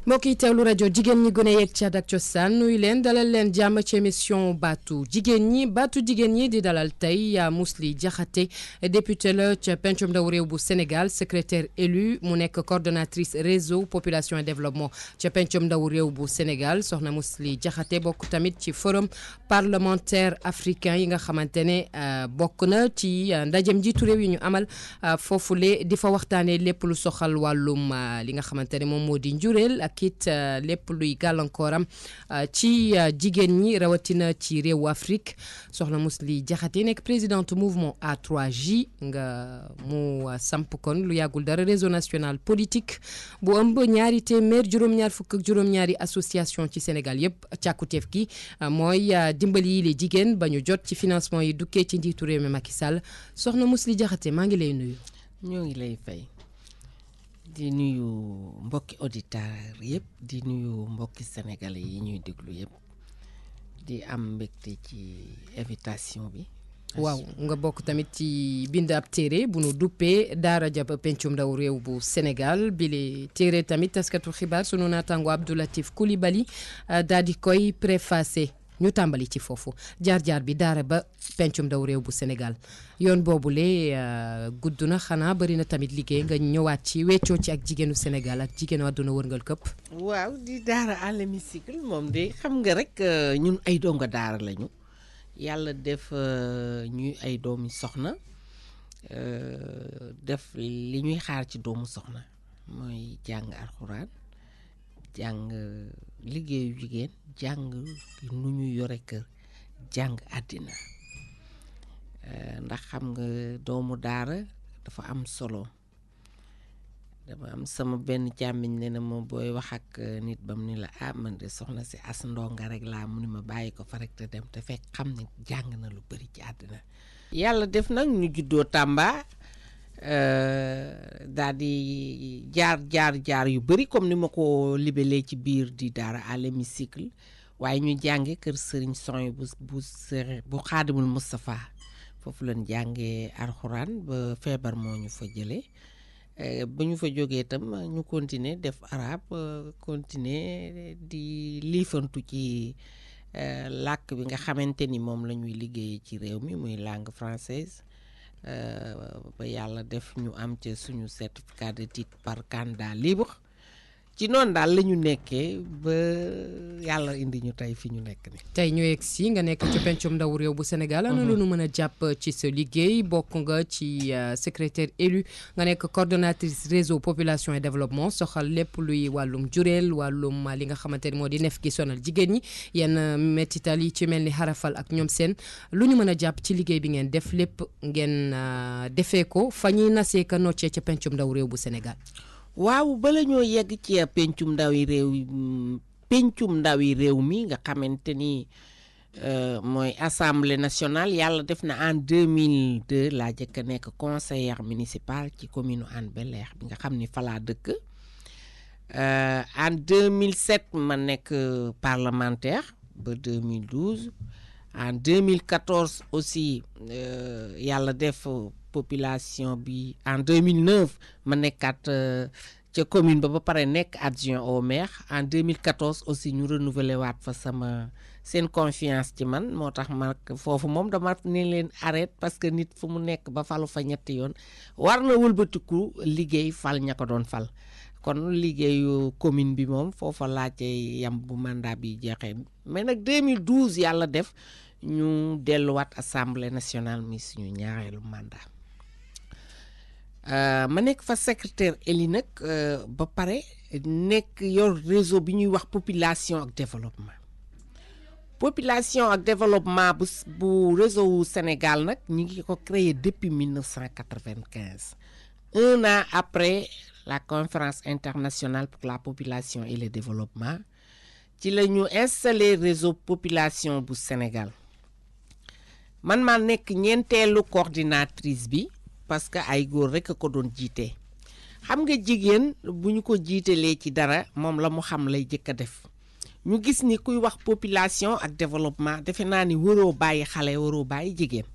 mbokk yi teewlu rajo jigéen ñi gune yeeg caada ak cosaan nuyu leen dalal leen jàmm ci émission baatu jigéen ñi di dalal tey Mously Diakhaté député la ca pencum ndaw réew bu Sénégal secrétaire élu mu nekk coordonnatrice réseau population et développement ca pencum ndaw réew bu Sénégal soxna Mously Diakhaté bokk tamit ci forum parlementaire africain yi nga xamante ne bokk na ci ndajem jiitu réew yi ñu amal foofule di fa waxtaanee lépp lu soxal wàllum li nga xamante ne moom moo di njureel ak it lépp luy gàllankooram ci jigéen ñi rawatina ci réewu Afrique soxna Mously Diakhaté nekk présidente mouvement A3J nga mu samp kon lu yàggul dara réseau national politique bu ëmb ñaari téeméer juróom-ñaar fukk ak juróom-ñaari association ci Sénégal yëpp càkkuteef gi mooy dimbali yi les jigéen ba ñu jot ci financement yi dukkee ci njiitu réew mi Macky Sall soxna Mously Diakhaté maa ngi lay nuyu. ñoo ngi lay fay. di nuyu mbokki auditeurs yëpp di nuyu mbokki sénégalais yi ñuy déglu yëpp di am mbégte ci invitation bi. waaw nga bokk tamit ci bind ab téere bu nu duppee daara ja pencum ndaw réew bu Sénégal bile téere tamit taskatu xibaar sunu naataango Abdou Latif Coulibaly daal di koy préfacé ñu tàmbali ci foofu jaar-jaar bi daara ba pencum ndaw réew bu Sénégal yoon boobule gudd na xanaa bari na tamit liggéey nga ñëwaat ci weccoo ci ak jigéenu Sénégal ak jigéenu àdduna wërngal këpp. waaw di daara à l'hémicycle moom de xam nga rek ñun ay donga daara lañu yàlla def ñuy ay doomi soxna def li ñuy xaar ci doomu soxna mooy jàng alxuraan jàng liggéeyu jigéen jàng nu ñu yore kër jàng àddina ndax xam nga doomu daara dafa am solo dama am sama benn càmmiñ ne na ma booy wax ak nit bam ni la man de soxna si as ndonga rek laa mu ni ma bàyyi ko fa rek te dem te fekk xam ne jàng na lu bari ci àddina yàlla def nag ñu juddoo Tamba daal di jaar yu bari comme ni ma ko libelee ci biir di daara à l'hémicycle waaye ñu jànge kër sëriñ Soy bu Xaadimul Moustapha foofu lañ jàngee alxuraan ba feebar moo ñu fa jëlee ba ñu fa jógee itam ñu continuer def arabe continuer di liifantu ci làkk bi nga xamante ni moom la ñuy liggéeyee ci réew mi muy langue française ba yàlla def ñu am ca suñu certificat de titre par candidat libre ci noonu daal la ñu nekkee ba yàlla indi ñu tey fi ñu nekk ni tey ñu yegg si nga nekk ci pencum ndaw réew bu Sénégal ana lu nu mën a jàpp ci sa liggéey bokk nga ci secrétaire élu nga nekk coordonnatrice réseau population et développement soxal lépp luy wàllum jureel wàllum li nga xamante ni moo di nef gi sonal jigéen ñi yenn mettital yi ci mel ni xarafal ak ñoom seen lu ñu mën a jàpp ci liggéey bi ngeen def lépp ngeen defee ko fa ñuy nasee ka noccee ca pencum ndaw réew bu Sénégal. waaw bala ñoo yegg ci pencum ndaw yi réew mi nga xamante ni mooy assemblée nationale yàlla def na en 2002 laa jëkk a nekk conseillère municipale ci commune Hann Bel-Air bi nga xam ni fa laa dëkk en 2007 ma nekk parlementaire ba 2012 en 2014 aussi yàlla def population bi en 2009 ma nekkaat ca commune ba pare nekk adjoint au maire en 2014 aussi ñu renouveler waat fa seen confiance ci man moo tax ma foofu moom dama ne leen arrête parce que nit fu mu nekk ba falu fa ñetti yoon war na wëlbatiku liggéey fal ña ko doon fal kon liggéeyu commune bi moom foofa laajte yam bu mandat bi jeexee mais nag 2012 yàlla def ñu delluwaat assemblée nationale mi suñu ñaareelu mandat ma nekk fa secrétaire élu nag ba pare nekk yor réseau bi ñuy wax population ak développement bu réseau Sénégal nag ñu ngi ko créé depuis 1995 un an après la conférence internationale pour la population et le développement ci la ñu installé réseau population bu Sénégal man maa nekk ñeenteelu coordinatrice bi parce que ay góor rek a ko doon jiite xam nga jigéen bu ñu ko jiitelee ci dara moom la mu xam lay jëkk a def ñu gis ni kuy wax population ak développement defe naa ni waroo bàyyi xale waroo bàyyi jigéen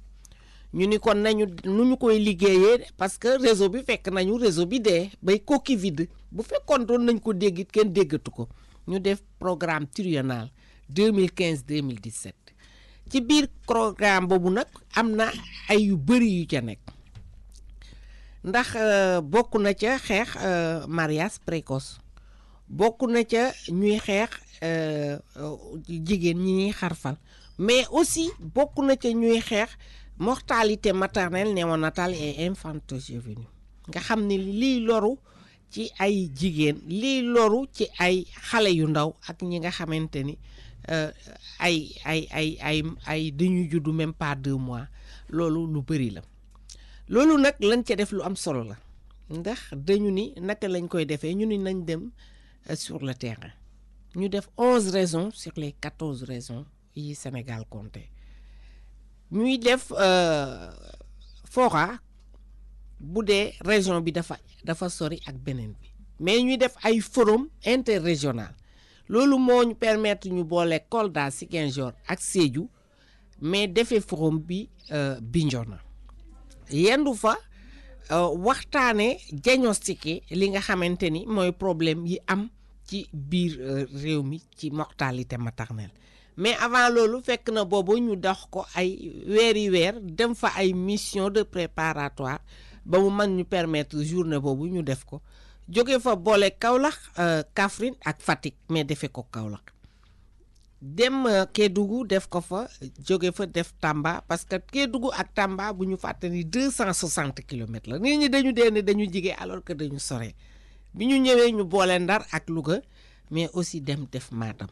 ñu ni kon nañu nu ñu koy liggéeyee parce que réseau bi fekk nañu réseau bi dee bay coquille vide bu fekkoon doon nañ ko dégg it kenn déggatu ko ñu def programme triennal 2015-2017 ci biir programme boobu nag am na ay yu bëri yu ca nekk ndax bokk na ca xeex mariage précoce bokk na ca ñuy xeex jigéen ñi ñuy xarfal mais aussi bokk na ca ñuy xeex mortalité maternelle néonatale et infanto-juvénile nga xam ni liy loru ci ay jigéen liy loru ci ay xale yu ndaw ak ñi nga xamante ni ay dañuy juddu même pas 2 mois loolu lu bëri la loolu nag lañ ca def lu am solo la ndax dañu ni naka lañ koy defee ñu ni nañ dem sur le terrain ñu def 11 régions sur les 14 régions yi Sénégal compté ñuy def fora bu dee région bi dafa sori ak beneen bi mais ñuy def ay forum interrégional loolu moo ñu permettre ñu boole Kolda Ziguinchor ak Sédhiou mais defee forum bi Bignona yendu fa waxtaane diagnostiqué li nga xamante ni mooy problème yi am ci biir réew mi ci mortalité maternelle mais avant loolu fekk na boobu ñu dox ko ay weer dem fa ay mission de préparatoire ba mu mën ñu permettre journée boobu ñu def ko jóge fa boole Kaolack Kaffrine ak Fatick mais defee ko Kaolack dem Kédougou def ko fa jóge fa def Tamba parce que Kédougou ak Tamba bu ñu fàtte ni 260 kilomètres la nit ñi dañu dee ne dañu jige alors que dañu sore bi ñu ñëwee ñu boole Ndar ak Louga mais aussi dem def Matam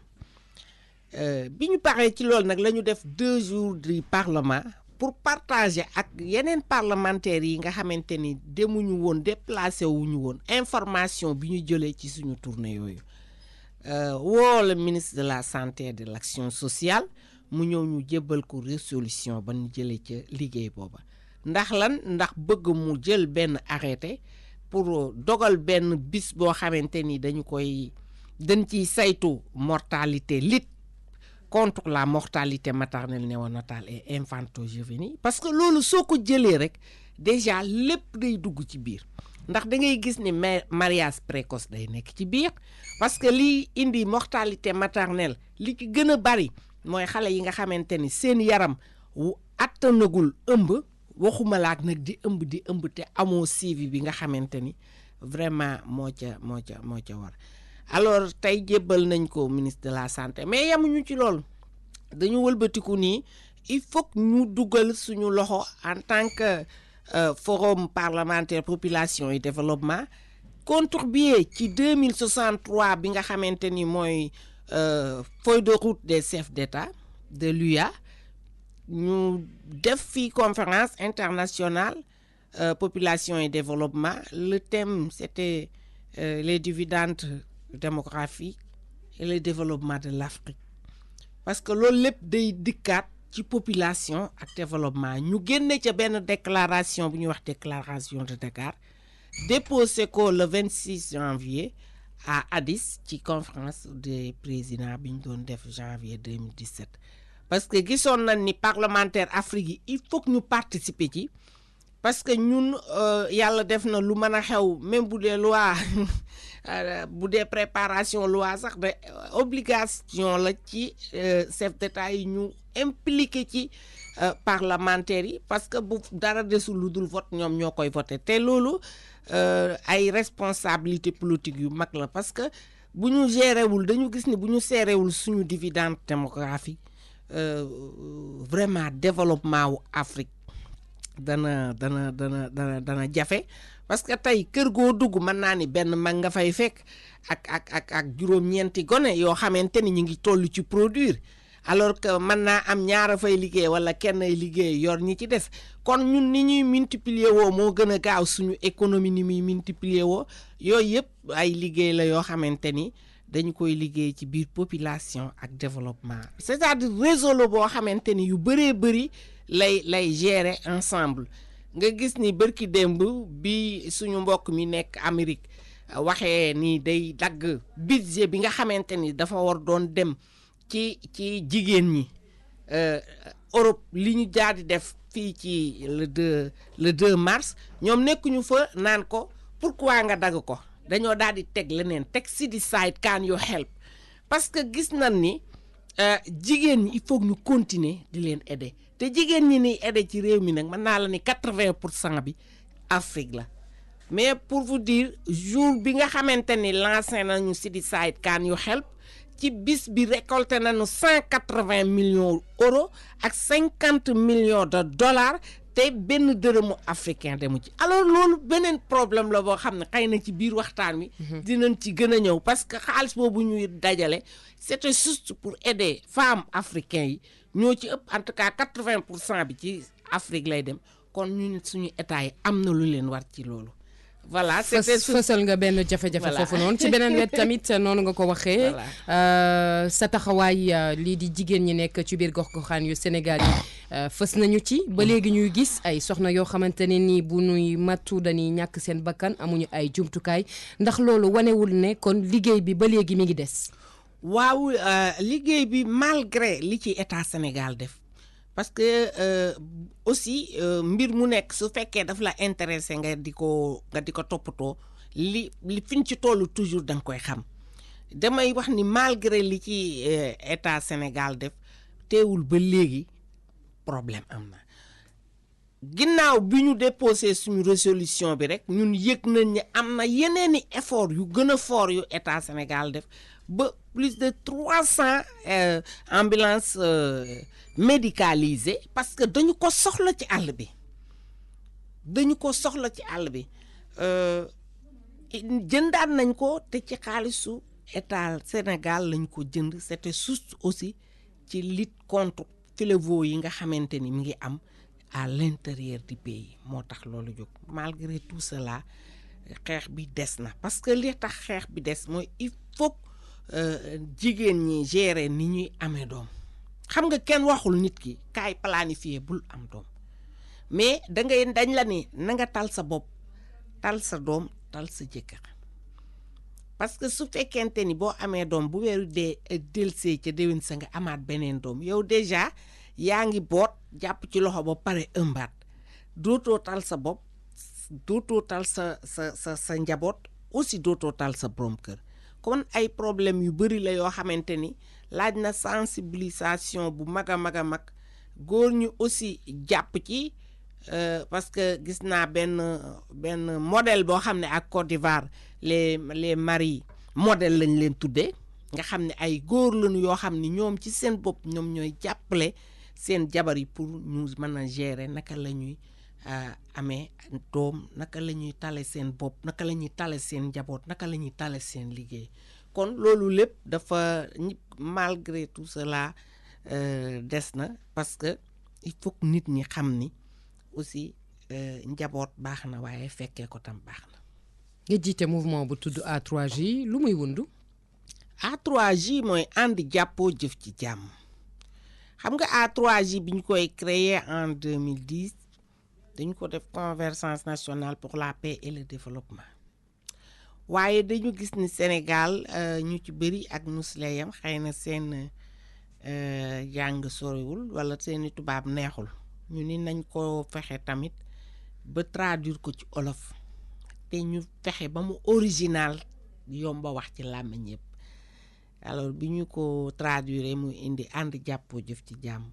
bi ñu paree ci loolu nag la ñu def 2 jours du parlement pour partager ak yeneen parlementaires yi nga xamante ni demuñu woon déplacé wuñu woon information bi ñu jëlee ci suñu tournée yooyu woo le ministre de la santé et de l'action sociale mu ñëw ñu jébbal ko résolution ba ñu jëlee ca liggéey booba ndax lan ndax bëgg mu jël benn arrêté pour dogal benn bis boo xamante ni dañ ciy saytu mortalité lutte contre la mortalité maternelle néonatale et infanto-juvénile parce que loolu soo ko jëlee rek déjà lépp day dugg ci biir ndax da ngay gis ni mariage précoce day nekk ci biir parce que liy indi mortalité maternelle li ci gën a bari mooy xale yi nga xamante ni seen yaram wu attanagul ëmb waxuma laak nag di ëmb te amoo suivi bi nga xamante ni vraiment moo ca war alors tey jébbal nañ ko ministre de la santé mais yemuñu ci loolu dañu wëlbatiku nii il faut que ñu dugal suñu loxo en tant que forum parlementaire population et développement contribuer ci 2063 bi nga xamante ni mooy feuille de route des chefs d'État de l'UA ñu def fi conférence internationale population et développement le thème c'était les dividendes démographiques et le développement de l'Afrique parce que loolu lépp day dikkaat ci population ak développement ñu génne ca benn déclaration bu ñuy wax déclaration de Dakar déposé ko le 26 janvier à Addis ci conférence des présidents bi ñu doon def janvier 2017 parce que gisoon nañ ni parlementaire Afrique yi il faut que ñu participer ci parce que ñun yàlla def na lu mën a xew même bu dee loi bu dee préparation loi sax de obligation la ci chef d'État yi ñu impliqué ci parlementaires yi parce que bu dara desul lu dul vote ñoom ñoo koy voté te loolu ay responsabilité politique yu mag la parce que bu ñu géréwul dañu gis ni bu ñu seerewul suñu dividende démographique vraiment développement wu Afrique dana jafe parce que tey kër goo dugg mën naa ni benn mag nga fay fekk ak juróom-ñeenti gone yoo xamante ni ñu ngi toll ci produire alors que mën naa am ñaara fay liggéey wala kenn ay liggéey yor ñi ci des kon ñun ni ñuy multiplier woo moo gën a gaaw suñu économie ni muy multiplier woo yooyu yëpp ay liggéey la yoo xamante ni dañu koy liggéey ci biir population ak développement c'est-à-dire réseau la boo xamante ni yu bëree bëri lay gérer ensemble nga gis ni bërki démb bi suñu mbokk mi nekk Amérique waxee ni day dagg budget bi nga xamante ni dafa war doon dem ci jigéen ñi Europe li ñu jaar di def fii ci le 2 mars ñoom nekkuñu fa naan ko pourquoi nga dagg ko dañoo daal di teg leneen teg si di side can you help parce que gis nañ ni jigéen ñi il faut ñu continuer di leen aider te jigéen ñi ni aider ci réew mi nag mën naa la ni 80% bi Afrique la mais pour vous dire jour bi nga xamante ni lancé nañu si di side can you help ci bis bi récolté nañu 180 millions euros ak 50 millions de dollars te benn dërëmu africain demu ci alors loolu beneen problème la boo xam ne xëy na ci biir waxtaan wi dinañ ci gën a ñëw parce que xaalis boobu ñuy dajale c'était juste pour aider femmes africaines yi ñoo ci ëpp en tout cas 80% bi ci Afrique lay dem kon ñun suñu état yi am na lu leen war ci loolu voilà fësal nga benn jafe-jafe foofu noonu ci beneen wet tamit noonu nga ko waxee sa taxawaay lii di jigéen ñi nekk ci biir gox-goxaan yu Sénégal yi fës nañu ci ba léegi ñuy gis ay soxna yoo xamante ne nii bu ñuy mattu dañuy ñàkk seen bakkan amuñu ay jumtukaay ndax loolu wanewul ne kon liggéey bi ba léegi mi ngi des. waaw liggéey bi malgré li ci état Sénégal def parce que aussi mbir mu nekk su fekkee daf la intéressé nga di ko toppatoo li fiñ ci tollu toujours da nga koy xam damay wax ni malgré li ci état Sénégal def teewul ba léegi problème am na ginnaaw bi ñu déposé suñu résolution bi rek ñun yëg nañ ni am na yeneeni effort yu gën a fort yu état Sénégal def ba plus de 300 ambulances médicalisées parce que dañu ko soxla ci àll bi jëndaat nañ ko te ci xaalisu état Sénégal lañ ko jënd c'était juste aussi ci lutte contre fléau yi nga xamante ni mi ngi am à l'intérieur du pays moo tax loolu jóg malgré tout cela xeex bi des na parce que li tax xeex bi des mooy il faut jigéen ñi gérer ni ñuy amee doom xam nga kenn waxul nit ki kaay planifier bul am doom mais dañ la ni na nga tal sa bopp tal sa doom tal sa jëkkër parce que su fekkente ni boo amee doom bu weeru dee delsee ca déwén sa nga amaat beneen doom yow déjà yaa ngi boot jàpp ci loxo ba pare ëmbaat dootoo tal sa bopp dootoo tal sa njaboot aussi dootoo tal sa borom kër kon ay problème yu bëri la yoo xamante ni laaj na sensibilisation bu mag a mag a mag góor ñu aussi jàpp ci parce que gis naa benn modèle boo xam ne ak Côte d'Ivoire les maris modèle lañ leen tuddee nga xam ne ay góor lañu yoo xam ne ñoom ci seen bopp ñoom ñooy jàppale seen jabar yi pour ñu mën a gérer naka la ñuy amee doom naka la ñuy tale seen bopp naka la ñuy tale seen njaboot naka la ñuy tale seen liggéey kon loolu lépp dafa malgré tout cela des na parce que il faut que nit ñi xam ni aussi njaboot baax na waaye fekkee ko tam baax na. nga jiite mouvement bu tudd A3J lu muy wundu. A3J mooy ànd jàppoo jëf ci jàmm xam nga A3J bi ñu koy créé en 2010 dañu ko def convergence nationale pour la paix et le développement waaye dañu gis ni Sénégal ñu ci bëri ak nusleyam xëy na seen jàng soriwul wala seeni tubaab neexul ñu ni nañ ko fexe tamit ba traduire ko ci olof te ñu fexe ba mu original yomba wax ci làmmiñ yëpp alors bi ñu ko traduire muy indi ànd jàppoo jëf ci jàmm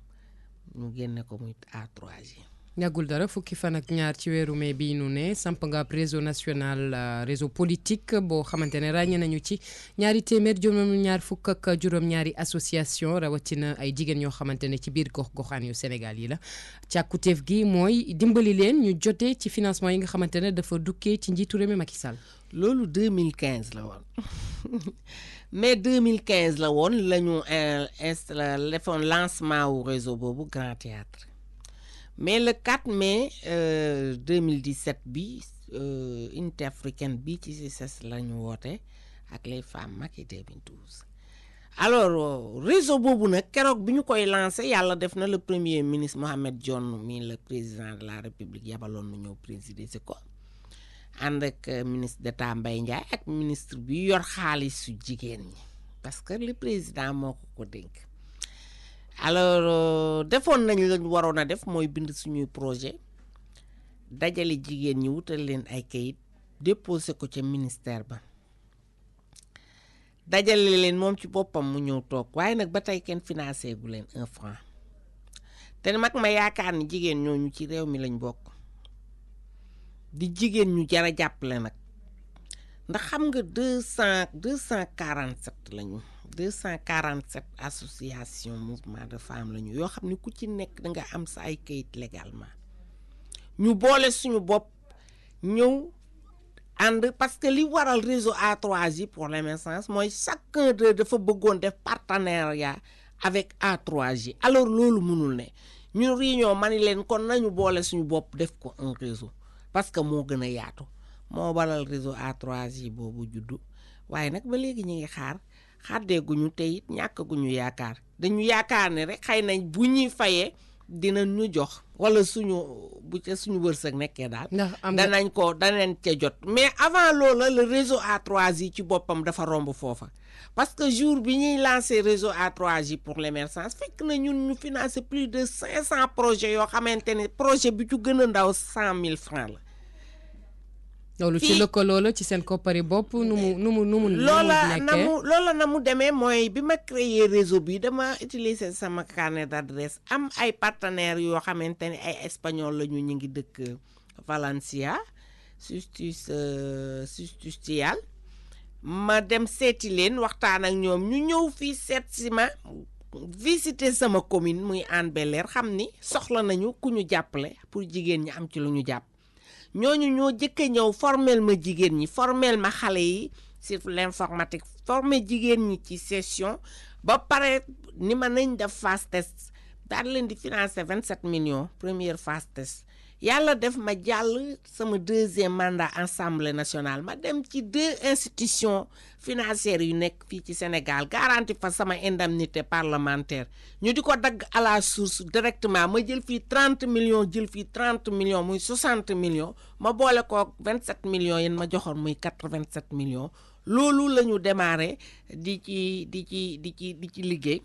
ñu génne ko muy A3J. ñàggul dara fukki fan ak ñaar ci weeru mai bii nu ne samp nga réseau national réseau politique boo xamante ne ràññee nañu ci ñaar fukk ak juróom-ñaari association rawatina ay jigéen ñoo xamante ne ci biir gox-goxaan yu Sénégal yi la càkkuteef gi mooy dimbali leen ñu jotee ci financement yi nga xamante ne dafa dukkee ci njiitu réew mi Macky Sall. loolu 2015 la woon mais 2015 la woon la ñu installé defoon lancement wu réseau boobu Grand Théâtre mais le 4 mai 2017 bi unité africaine bi ci CICES la ñu woote ak les femmes Macky 2012 alors réseau boobu nag keroog bi ñu koy lancé yàlla def na le premier ministre Mohamed Dionne mi le président de la République yabaloon na ñëw présider si ko ànd ak ministre d'État Mbaye Ndiaye ak ministre bi yor xaalisu jigéen ñi parce que le président moo ko dénk alors defoon nañ lañ waroon a def mooy bind suñuy projet dajale jigéen ñi wutal leen ay kayit déposé ko ca ministère ba dajale leen moom ci boppam mu ñëw toog waaye nag ba tey kenn financé gu leen 1 franc te mag ma yaakaar ni jigéen ñooñu ci réew mi lañ bokk di jigéen ñu jara jàppale nag ndax xam nga 247 lañu 247 association mouvement de femmes lañu yoo xam ne ku ci nekk da nga am sa ay kayit légalement ñu boole suñu bopp ñëw ànd parce que li waral réseau A3J pour l'émergence mooy chacun d'eux dafa bëggoon def partenariat avec A3J alors loolu mënul ne ñu réunion ma ni leen kon nañu boole suñu bopp def ko un réseau parce que moo gën a yaatu moo waral réseau A3J boobu juddu waaye nag ba léegi ñu ngi xàddeeguñu te it ñàkkaguñu yaakaar dañu yaakaar ne rek xëy nañ bu ñuy fayee dina ñu jox wala bu ca suñu wërsëg nekkee daal danañ ca jot mais avant loola le réseau A3J ci boppam dafa romb foofa parce que jour bi ñuy lancé réseau A3J pour l'émergence fekk na ñun ñu financé plus de 500 projets yoo xamante ne projet bi ci gën a ndaw 100 000 francs la loolu ci lëkkaloo la ci seen koppari bopp nu mu loola na mu demee mooy bi ma créé réseau bi dama utiliser sama carnet d'adresse am ay partenaires yoo xamante ne ay espagnol la ñu ngi dëkk Valencia Sustustial ma dem seeti leen waxtaan ak ñoom ñu ñëw fii seet si ma visiter sama commune muy Hann Bel-Air xam ni soxla nañu ku ñu jàppale pour jigéen ñi am ci lu ñu jàpp ñooñu ñoo jëkk a ñëw formel ma jigéen ñi formel ma xale yi sur l'informatique formé jigéen ñi ci session ba pare ni ma nañ def phase test daal leen di financer 27 millions première phase test yàlla def ma jàll sama 2e mandat assemblée nationale ma dem ci 2 institutions financières yu nekk fii ci Sénégal garanti fa sama indemnité parlementaire ñu di ko dagg à la source directement ma jël fii 30 millions jël fii 30 millions muy 60 millions ma boole ko 27 millions yéen ma joxoon muy 87 millions loolu la ñu démarré di ci liggéey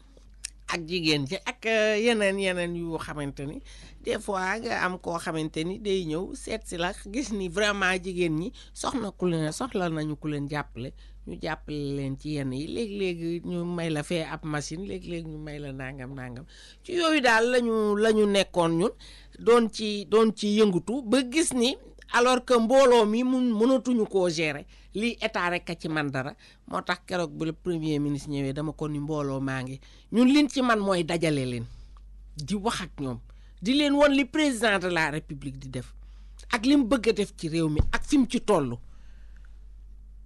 ak jigéen ji ak yeneen yu xamante ni des fois nga am koo xamante ni day ñëw seet si la gis ni vraiment jigéen ñi soxla nañu ku leen jàppale ñu jàppale leen ci yenn yi léegi-léegi ñu may la fee ab machine léegi-léegi ñu may la nangam ci yooyu daal la ñu nekkoon ñun doon ci yëngutu ba gis ni alors que mbooloo mi mënatuñu koo gérer lii état rek a ci man dara moo tax keroog bu le premier ministre ñëwee dama ko ni mbooloo maa ngi ñun liñ ci man mooy dajale leen di wax ak ñoom di leen won li président de la république di def ak li mu bëgg a def ci réew mi ak fi mu ci toll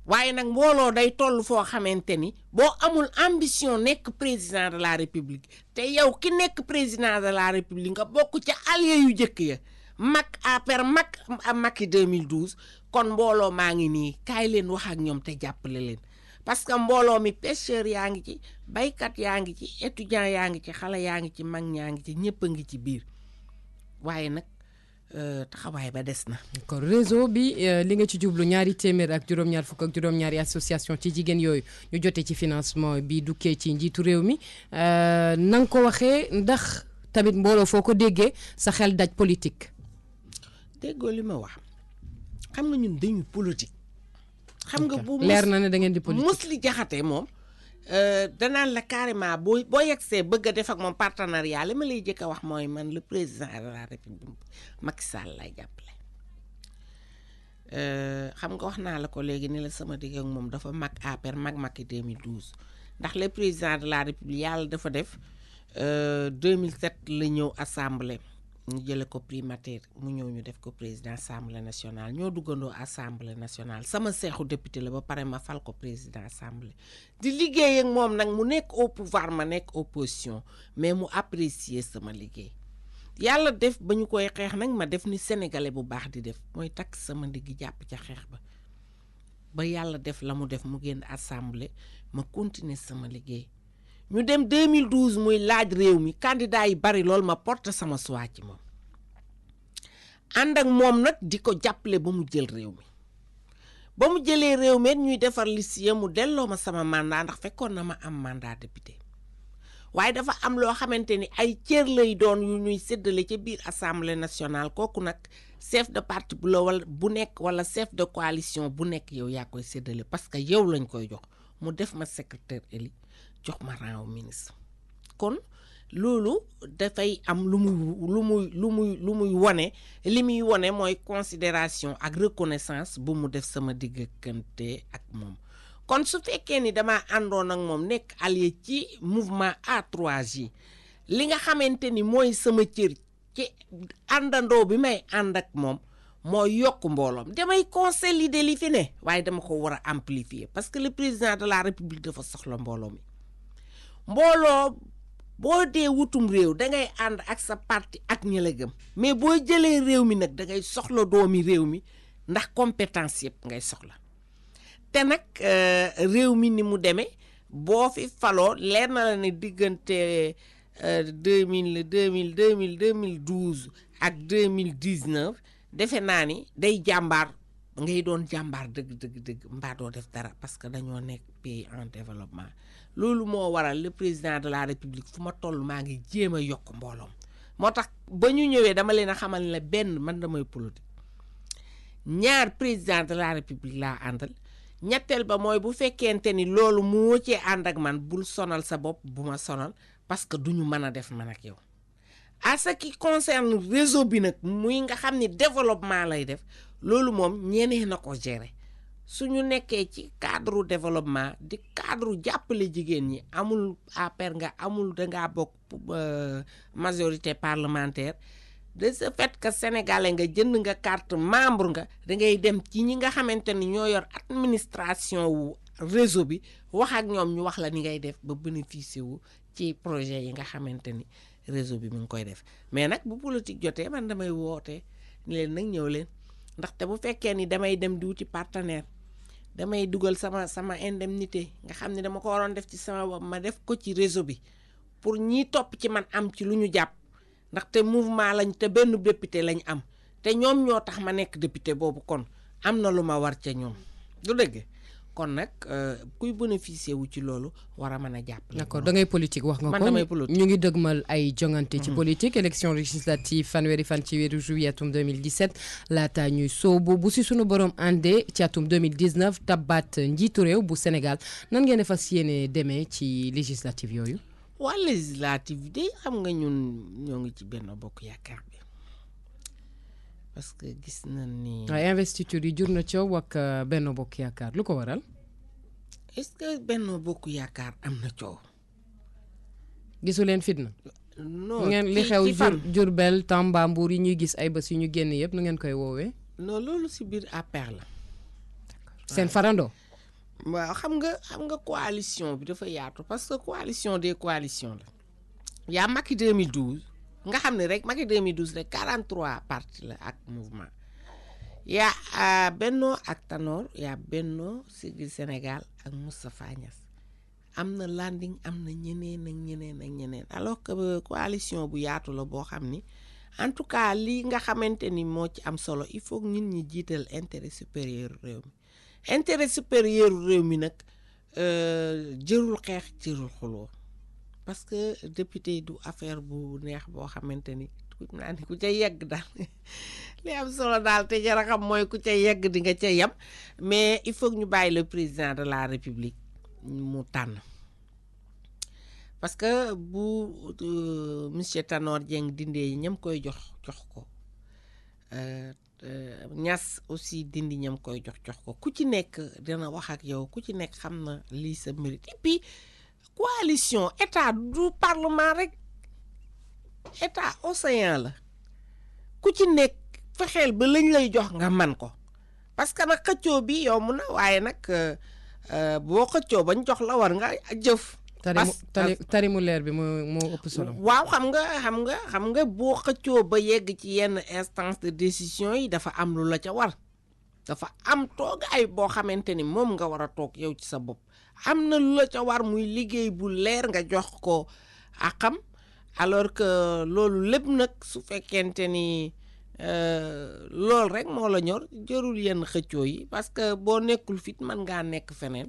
waaye nag mbooloo day toll foo xamante ni boo amul ambition nekk président de la république te yow ki nekk président de la république nga bokk ca allié yu jëkk ya Macky 2012 kon mbooloo maa ngi nii kaay leen wax ak ñoom te jàppale leen parce que mbooloo mi pêcheur yaa ngi ci baykat yaa ngi ci étudiant yaa ngi ci xale yaa ngi ci mag ñaa ngi ci ñëpp a ngi ci biir waaye nag taxawaay ba des na. kon réseau bi li nga ci jublu ñaari téeméer ak juróom-ñaar fukk ak juróom-ñaari association ci jigéen yooyu ñu jotee ci financement bi dukkee ci njiitu réew mi na nga ko waxee ndax tamit mbooloo foo ko déggee sa xel daj politique. déggoo li ma wax xam nga ñun dañu politique. xam nga bu leer na ne da ngeen di politique Mously Diakhaté moom danaan la carrément boo yegsee bëgg a def ak moom partenariat li ma lay jëkk a wax mooy man le président de la république Macky Sall lay jàppale. xam nga wax naa la ko léegi ni la sama digg ak moom dafa mag APR mag Macky 2012 ndax le président de la république yàlla dafa def 2007 la ñëw assemblée. ñu jële ko primature mu ñëw ñu def ko président assemblée nationale ñoo duggandoo assemblée nationale sama seexu député la ba pare ma fal ko président assemblée di liggéey ak moom nag mu nekk au pouvoir ma nekk opposition mais mu apprécier sama liggéey yàlla def ba ñu koy xeex nag ma def ni sénégalais bu baax di def mooy takk sama ndigg jàpp ca xeex ba yàlla def la mu def mu génn assemblée ma continuer sama liggéey ñu dem 2012 muy laaj réew mi candidat yi bari lool ma porte sama choix ci moom ànd ak moom nag di ko jàppale ba mu jël réew mi ba mu jëlee réew mi ñuy defar liste ya mu delloo ma sama mandat ndax fekkoon na ma am mandat député waaye dafa am loo xamante ni ay cër lay doon yu ñuy séddale ca biir assemblée nationale kooku nag chef de parti bu la wala bu nekk wala chef de coalition bu nekk yow yaa koy séddale parce que yow lañ koy jox mu def ma secrétaire élu jox ma rang ministre kon loolu dafay am lu muy wone li muy wone mooy considération ak reconnaissance bu mu def sama diggante ak moom kon su fekkee ni dama àndoon ak moom nekk allié ci mouvement A3J li nga xamante ni mooy sama cër ci àndandoo bi may ànd ak moom mooy yokk mbooloom damay consolider li fi ne waaye dama ko war a amplifier parce que le président de la république dafa soxla mbooloo mi mbooloo boo dee wutum réew dangay ànd ak sa parti ak ñi la gëm mais boo jëlee réew mi nag dangay soxla doomi réew mi ndax compétence yëpp ngay soxla te nag réew mi ni mu demee boo fi faloo leer na la ne diggante 2012 ak 2019 defe naa ni day jàmbaar ngay doon jàmbaar dëgg mbaa doo def dara parce que dañoo nekk pays en développement loolu moo waral le président de la république fu ma toll maa ngi jéem a yokk mbooloom moo tax ba ñu ñëwee dama leen a xamal ne benn man damay politique ñaar président de la république laa àndal ñetteel ba mooy bu fekkente ni loolu moo cee ànd ak man bul sonal sa bopp bu ma sonal parce que duñu mën a def man ak yow à ce qui concerne réseau bi nag muy nga xam ni développement lay def loolu moom ñeneen na ko gérer suñu nekkee ci cadre développement di cadre jàppale jigéen ñi amul APR nga amul dangaa bokk majorité parlementaire de ce fait que sénégalais nga jënd nga carte membre nga dangay dem ci ñi nga xamante ni ñoo yor administration wu réseau bi wax ak ñoom ñu wax la ni ngay def ba bénéficier wu ci projet yi nga xamante ni réseau bi mu ngi koy def mais nag bu politique jotee man damay woote ni leen nag ñëw leen ndaxte bu fekkee ni damay dem di wuti partenaire damay dugal sama indemnité nga xam ne dama ko waroon def ci sama bopp ma def ko ci réseau bi pour ñi topp ci man am ci lu ñu jàpp ndaxte mouvement lañ te benn député lañ am te ñoom ñoo tax ma nekk député boobu kon am na lu ma war ca ñoom du dëgg kon nag kuy bénéficier wu ci loolu war a mën a jàpp. d'accord da ngay politique wax nga ko man damay politique ñu ngi dëgmal ay jongante ci politique élection législative fanweeri fan ci weeru juillet atum 2017 laata ñuy soobu bu si sunu borom àndee ci atum 2019 tabbaat njiitu réew bu Sénégal nan ngeen fas yéene demee ci législative yooyu. waa législative de xam nga ñun ñoo ngi ci Benno Bokk Yaakaar bi parce que gis nañ ni. waaye investiture yi jur na coow ak Benno Bokk Yaakaar lu ko waral. est-ce que Benno Bokk Yaakaar am na coow. gisu leen fitna. non ngeen li xew Diourbel Tamba Mbour yi ñuy gis ay bés yu ñu génn yëpp nu ngeen koy woowee. non loolu si biir APR la. seen farando. waaw xam nga coalition bi dafa yaatu parce que coalition des coalitions la. yaa Macky 2012 nga xam ne rek Macky 2012 rek 43 partis la ak mouvement. yaa Benno ak Tanor yaa Benno Siggil Sénégal ak Moustapha Niasse am na Landing am na ñeneen alors que coalition bu yaatu la boo xam ni en tout cas lii nga xamante ni moo ci am solo il faut nit ñi jiital intérêt supérieur réew mi intérêt supérieur réew mi nag jërul xeex jërul xuloo parce que député du affaire bu neex boo xamante ni ku ca yegg daal li am solo daal te jara xam mooy ku ca yegg di nga ca yem mais il faut ñu bàyyi le président de la république mu tànn parce que bu monsieur Tanor Dieng dindee ñam koy jox ko Niass aussi dindi ñam koy jox ko ku ci nekk dina wax ak yow ku ci nekk xam na lii sa mérite et puis coalition état du parlement rek état océan la ku ci nekk fexeel ba lañ lay jox nga man ko parce que nag xëccoo bi yomb na waaye nag boo xëccoo bañ jox la war nga jëf. tarimu leer bi moo ëpp solo. waaw xam nga boo xëccoo ba yegg ci yenn instance de décision yi dafa am lu la ca war dafa am toogaay boo xamante ni moom nga war a toog yow ci sa bopp am na lu la ca war muy liggéey bu leer nga jox ko àqam alors que loolu lépp nag su fekkente ni loolu rek moo la ñor jërul yenn xëccoo yi parce que boo nekkul fit mën ngaa nekk feneen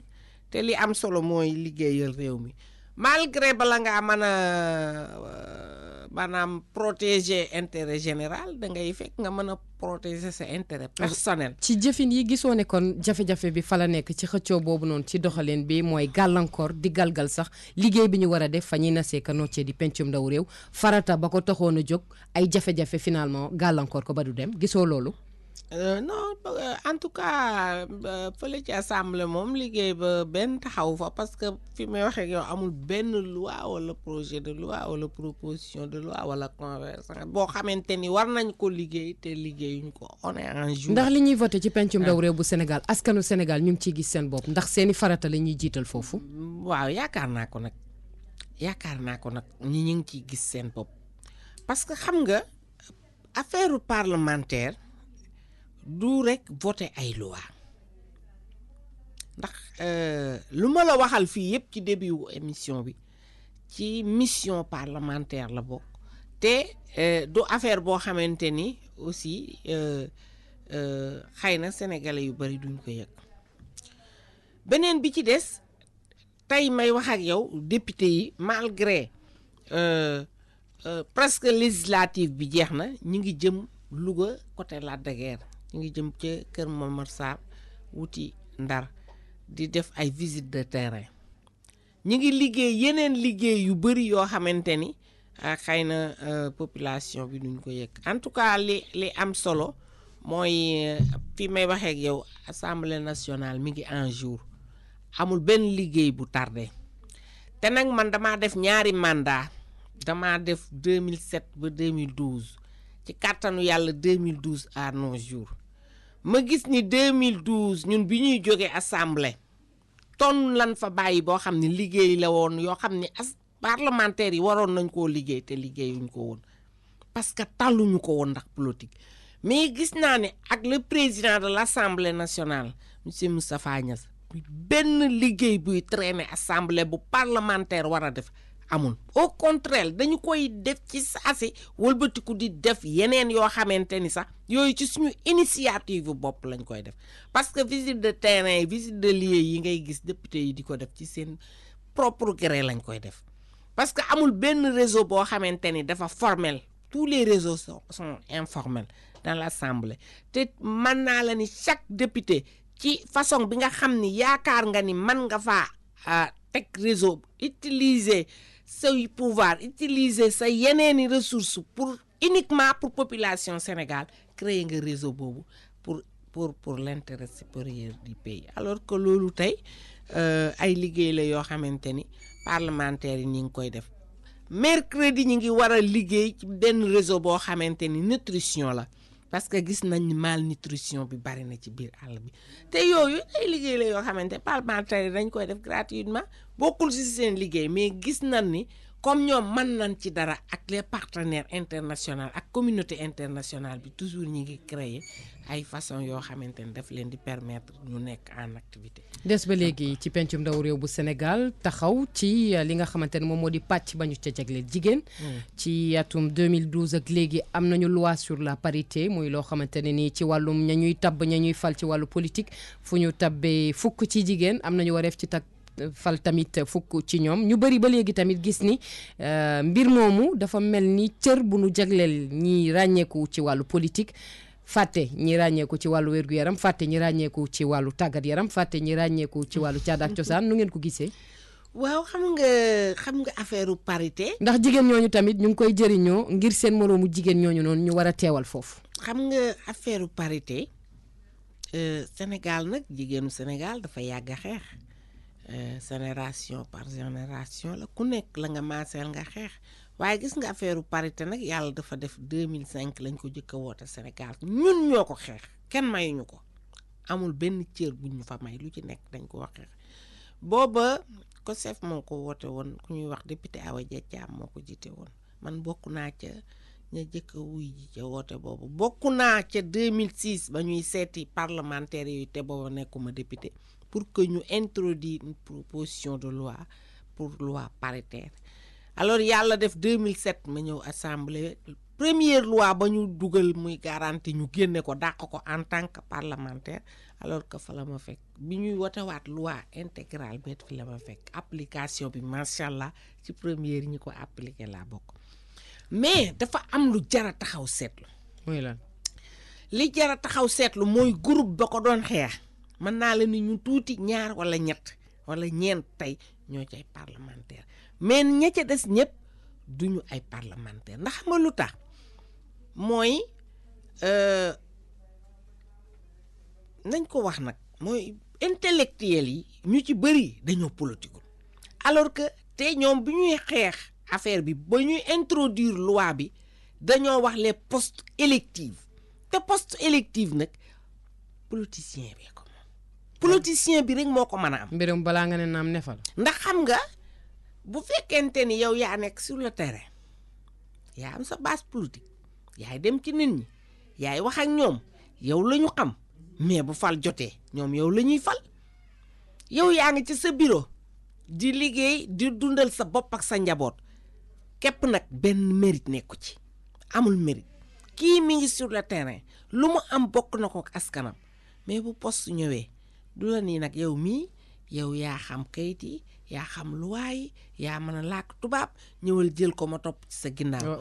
te li am solo mooy liggéeyal réew mi malgré bala ngaa mën a maanaam protéger intérêt général da ngay fekk nga mën a protéger sa intérêt personnel. ci jëfin yi gisoo ne kon jafe-jafe bi fa la nekk ci xëccoo boobu noonu ci doxalin bi mooy gàllankoor di galgal sax liggéey bi ñu war a def fa ñuy nasee ka noccee di pencum ndaw réew farata ba ko taxoon a jóg ay jafe-jafe finalement gàllankoor ko ba du dem gisoo loolu. Non en tout cas fële ci assemblée moom liggéey ba benn taxaw fa parce que fi may waxee ak yow amul benn loi wala projet de loi wala proposition de loi wala conversation boo xamante ni war nañ ko liggéey te liggéeyuñ ko on est en jour. ndax li ñuy voté ci pencum ndaw réew bu Sénégal askanu Sénégal ñu ngi ciy gis seen bopp ndax seeni farata la ñuy jiital foofu. waaw yaakaar naa ko nag ñi ngi ciy gis seen bopp parce que xam nga affaire parlementaire. du rek voter ay loi ndax lu ma la waxal fii yëpp ci début wu émission bi ci mission parlementaire la bokk te du affaire boo xamante ni aussi xëy na sénégalais yu bari duñ ko yëg beneen bi ci des tey may wax ak yow député yi malgré presque législative bi jeex na ñu ngi jëm Louga côté Lac de Guiers ñu ngi jëm ca Kër Momar Sarr wuti Ndar di def ay visite de terrain ñu ngi liggéey yeneen liggéey yu bëri yoo xamante ni xëy na population bi duñ ko yëg en tout cas li am solo mooy fi may waxee ak yow assemblée nationale mi ngi en jour amul benn liggéey bu tardé te nag man damaa def ñaari mandat damaa def 2007 ba 2012 ci kàttanu yàlla 2012 à nos jours ma gis ni 2012 ñun bi ñuy jógee assemblée ton lan fa bàyyi boo xam ne liggéey la woon yoo xam ne parlementaires yi waroon nañ koo liggéey te liggéeyuñ ko woon parce que tàlluñu ko woon ndax politique mais gis naa ne ak le président de l'Assemblée nationale monsieur Moustapha Niasse benn liggéey buy traîner assemblée bu parlementaire war a def amul au contraire dañu koy def ci saasi wëlbatiku di def yeneen yoo xamante ni sax yooyu ci suñu initiative bopp lañ koy def parce que visite de terrain visite de lieu yi ngay gis député yi di ko def ci seen propre gré lañ koy def parce que amul benn réseau boo xamante ni dafa formel tous les réseaux sont informels dans l'Assemblée te mën naa la ni chaque député ci façon bi nga xam ni yaakaar nga ni mën nga faa teg réseau utiliser say pouvoir utiliser sa yeneeni ressources pour uniquement pour population Sénégal créer nga réseau boobu pour l'intérêt supérieur du pays alors que loolu tey ay liggéey la yoo xamante ni parlementaires yi ñi ngi koy def mercredi ñi ngi war a liggéey ci benn réseau boo xamante ni nutrition la parce que gis nañ ni malnutrition bi bari na ci biir àll bi te yooyu ay liggéey la yoo xamante parlementaires yi dañ koy def gratuitement bokkul ci seen liggéey mais gis nañ ni comme ñoom mën nañ ci dara ak les partenaires internationaux ak communauté internationale bi toujours ñi ngi créer ay façon yoo xamante ni daf leen di permettre ñu nekk en activité. des ba léegi ci pencum ndaw réew bu Sénégal taxaw ci li nga xamante ne moom moo di pàcc ba ñu ca jagleel jigéen. ci atum 2012 ak léegi am nañu loi sur la parité muy loo xamante ne nii ci wàllum ña ñuy tabb ña ñuy fal ci wàllu politique fu ñu tabbee fukk ci jigéen am nañu wareef ci fal tamit fukk ci ñoom ñu bëri ba léegi tamit gis ni mbir moomu dafa mel ni cër bu nu jagleel ñi ràññeeku ci wàllu politique fàtte ñi ràññeeku ci wàllu wér-gu-yaram fàtte ñi ràññeeku ci wàllu tàggat yaram fàtte ñi ràññeeku ci wàllu caada ak cosaan nu ngeen ko gisee. waaw xam nga affaire parité. ndax jigéen ñooñu tamit ñu ngi koy jëriñoo ngir seen moroomu jigéen ñooñu noonu ñu war a teewal foofu. xam nga affaire parité Sénégal nag jigéenu Sénégal dafa yàgg a xeex. Génération par génération la ku nekk la nga maaseel nga xeex waaye gis nga affaire parité nag yàlla dafa def 2005 lañ ko jëkk a woote Sénégal ñun ñoo ko xeex kenn mayuñu ko amul benn cër bu ñu fa may lu ci nekk dañ ko xeex booba COSEF moo ko woote woon ku ñuy wax député Awa Dia Thiam moo ko jiite woon man bokk naa ca ña jëkk a wuy ji ca woote boobu bokk naa ca 2006 ba ñuy seeti parlementaires yooyu te booba nekkuma député pour que ñu introduire une proposition de loi pour loi paritaire alors yàlla def 2007 ma ñëw assemblée première loi ba ñu dugal muy garantie ñu génne ko dàq ko en tant que parlementaire alors que fa la ma fekk bi ñuy wotewaat loi intégrale bi fi la ma fekk application bi macha allah ci première ñi ko appliqué laa bokk mais dafa am lu jara taxaw seetlu. muy lan li jara taxaw seetlu mooy groupe ba ko doon xeex mën naa la ni ñu tuuti ñaar wala ñett wala ñeent tey ñoo ci ay parlementaire mais ña ca des ñëpp duñu ay parlementaire ndax xam nga lu tax mooy nañ ko wax nag mooy intellectuel yi ñu ci bëri dañoo politique alors que te ñoom bi ñuy xeex affaire bi ba ñuy introduire loi bi dañoo wax les postes électifs te poste électif nag politicien bi ko politicien bi rek moo ko mën a am. mbirum balaa nga ne naam nefal. ndax xam nga bu fekkente ni yow yaa nekk sur le terrain yaa am sa base politique yaay dem ci nit ñi yaay wax ak ñoom yow la ñu xam mais bu fal jotee ñoom yow la ñuy fal yow yaa ngi ci sa bureau di liggéey di dundal sa bopp ak sa njaboot képp nag benn mérite nekku ci amul mérite kii mi ngi sur le terrain lu mu am bokk na ko ak askanam mais bu poste ñëwee du la nii nag yow mii yow yaa xam kayit yi yaa xam luwaa yi yaa mën a làkk tubaab ñëwal jël ko ma topp ci sa ginnaaw.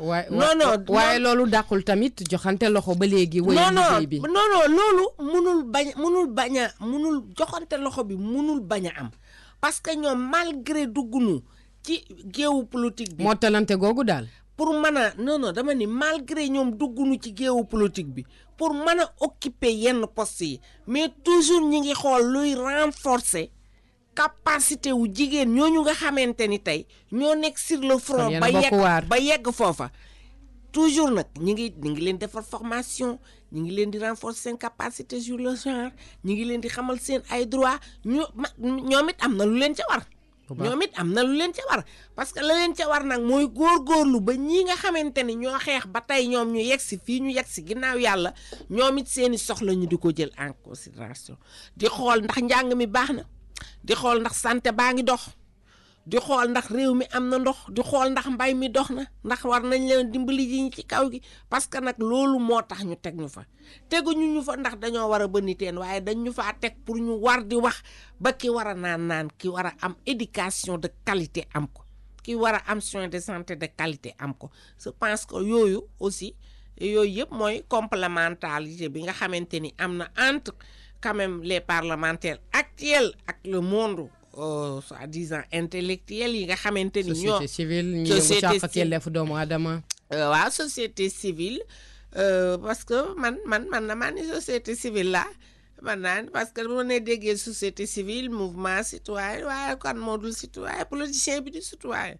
waaye loolu dàqul tamit joxante loxo ba léegi. wéyal liggéey bi non loolu munul joxante loxo bi munul bañ a am parce que ñoom malgré duggunu ci géewu politique bi. moo talante googu daal. pour mën a non dama ni malgré ñoom duggunu ci géewu politique bi pour mën a occuper yenn postes yi mais toujours ñi ngi xool luy renforcer capacité wu jigéen ñooñu nga xamante ni tey ñoo nekk sur le front ba yegg foofa toujours nag ñi ngi leen defar formation ñi ngi leen di renforcer seen capacité sur le genre ñi ngi leen di xamal seen ay droit ñoom it am na lu leen ca war parce que la leen ca war nag mooy góorgóorlu ba ñii nga xamante ni ñoo xeex ba tey ñoom ñu yegg si fii ñu yegg si ginnaaw yàlla ñoom it seeni soxla ñu di ko jël en considération di xool ndax njàng mi baax na di xool ndax santé baa ngi dox di xool ndax réew mi am na ndox di xool ndax mbay mi dox na ndax war nañ leen dimbali ji ñi ci kaw gi parce que nag loolu moo tax ñu teg ñu fa teguñu ñu fa ndax dañoo war a bënni teen waaye dañ ñu faa teg pour ñu war di wax ba ki war a naan ki war a am éducation de qualité am ko ki war a am soin de santé de qualité am ko je pense que yooyu aussi yooyu yëpp mooy complémentarité bi nga xamante ni am na entre quand même les parlementaires actuels ak le monde soi-disant intellectuel yi nga xamante ni ñoo société civile ñi yëngu sax ak yelleefu doomu aadama waaw société civile parce que man na maa ni société civile la man naa parce que bu ma nee déggee société civile mouvement citoyen waaye kan moo dul citoyen politicien bi di citoyen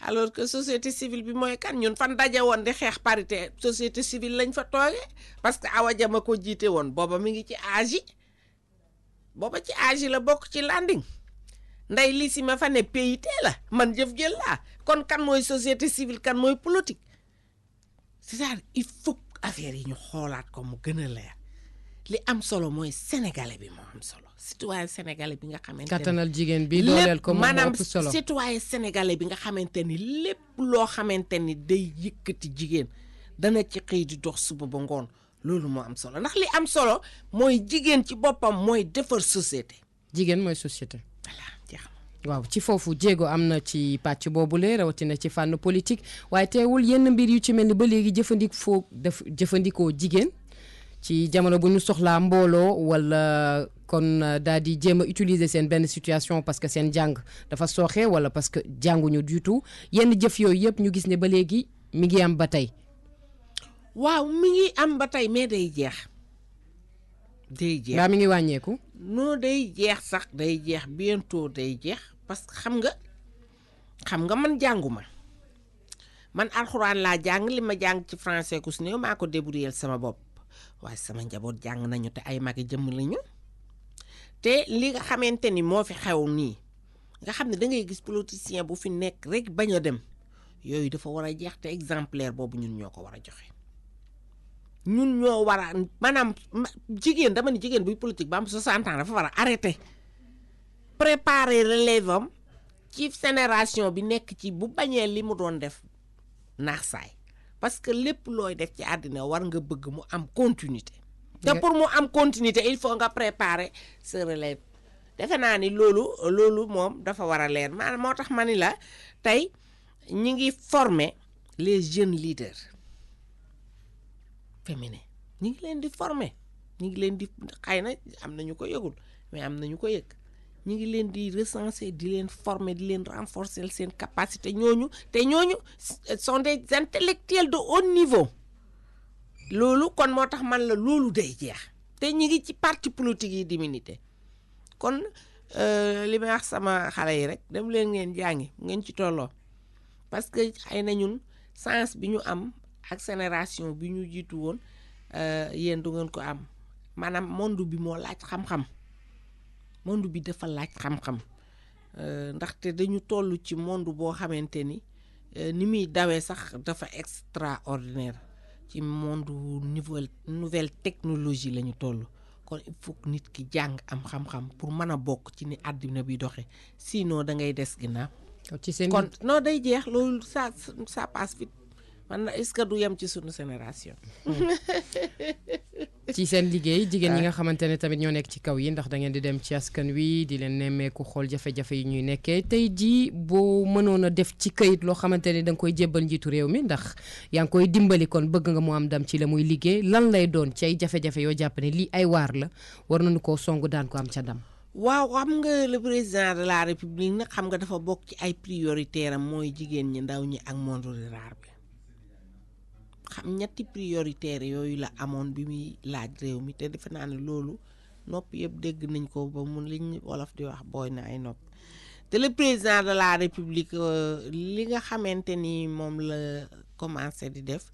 alors que société civile bi mooy kan ñun fan daje woon di xeex parité société civile lañ fa toogee parce que Awa Jama ko jiite woon booba mi ngi ci âge yi la bokk ci landing nday li si ma fa ne PIT la man jëf jël laa kon kan mooy société civile kan mooy politique c'est-à-dire il faut affaire yi ñu xoolaat ko mu gën a leer li am solo mooy sénégalais bi moo am solo citoyen sénégalais bi nga xamante ne kattanal jigéen bi dooleel ko moom moo ëpp solo maanaam citoyen sénégalais bi nga xamante ni lépp loo xamante ni day yëkkati jigéen dana ci xëy di dox suba ba ngoon loolu moo am solo ndax li am solo mooy jigéen ci boppam mooy defar société. jigéen mooy société. voilà jeex waaw ci foofu jéego am na ci pàcc boobule rawatina ci fànn politique waaye teewul yenn mbir yu ci mel ni ba léegi jëfandikoo jigéen ci jamono bu ñu soxlaa mbooloo wala kon daal di jéem a utiliser seen benn situation parce que seen jàng dafa sooxe wala parce que jànguñu du tout yenn jëf yooyu yëpp ñu gis ne ba léegi mi ngi am ba tey. waaw mi ngi am ba tey mais day jeex. mi ngi wàññeeku. non day jeex sax day jeex bientôt day jeex parce que xam nga man jànguma man alxuraan laa jàng li ma jàng ci français ku si néew maa ko débrouiller sama bopp waaye sama njaboot jàng nañu te ay magi jëmm lañu te li nga xamante ni moo fi xew nii nga xam ne da ngay gis politicien bu fi nekk rek bañ a dem yooyu dafa war a jeex te exemplaire boobu ñun ñoo ko war a joxe. ñun ñoo war a maanaam jigéen dama ni jigéen buy politique ba am 60 ans dafa war a arrêter préparer relève am ci génération bi nekk ci bu bañee li mu doon def naax saay parce que lépp looy def ci àddina war nga bëgg mu am continuité te pour mu am continuité il faut nga préparer sa relève defe naa ni loolu moom dafa war a leer maanaam moo tax ma ni la tey ñi ngi former les jeunes leaders féminins ñi ngi leen di former ñi ngi leen di xëy na am nañu ko yëgul mais am nañu ko yëg ñi ngi leen di recenser di leen former di leen renforcer seen capacité ñooñu sont des intellectuels de haut niveau loolu kon moo tax man la loolu day jeex te ñi ngi ci parti politique yi di militer kon li may wax sama xale yi rek dem leen ngeen jàngi ngeen ci tolloo parce que xëy na ñun sens bi ñu am ak génération bi ñu jiitu woon yéen du ngeen ko am maanaam monde bi moo laaj xam-xam monde bi dafa laaj xam-xam ndaxte dañu toll ci monde boo xamante ni muy dawee sax dafa extraordinaire ci monde nouvelle technologie la ñu toll kon il faut que nit ki jàng am xam-xam pour mën a bokk ci ni àddina bi doxe sinon da ngay des ginnaaw ci seen kon non day jeex loolu ça passe vite man est-ce que du yem ci sunu génération ci seen liggéey jigéen ñi nga xamante ne tamit ñoo nekk ci kaw yi ndax da ngeen di dem ci askan wi di leen nemmeeku xool jafe-jafe yi ñuy nekkee tey jii boo mënoon a def ci këyit loo xamante ne da nga koy jébbal njiitu réew mi ndax yaa ngi koy dimbali kon bëgg nga mu am dam ci la muy liggéey lan lay doon ci ay jafe-jafe yoo jàpp ne lii ay waar la war nañu koo song daan ko am ca dam waaw xam nga le président de la république nag xam nga dafa bokk ci ay prioritaire am mooy jigéen ñi ndaw ñi ak monde rural bi xam ñetti prioritaire yooyu la amoon bi muy laaj réew mi te defe naa ne loolu nopp yëpp dégg nañ ko ba mun liñ wolof di wax booy na ay nopp te le président de la république li nga xamante ni moom la commencé di def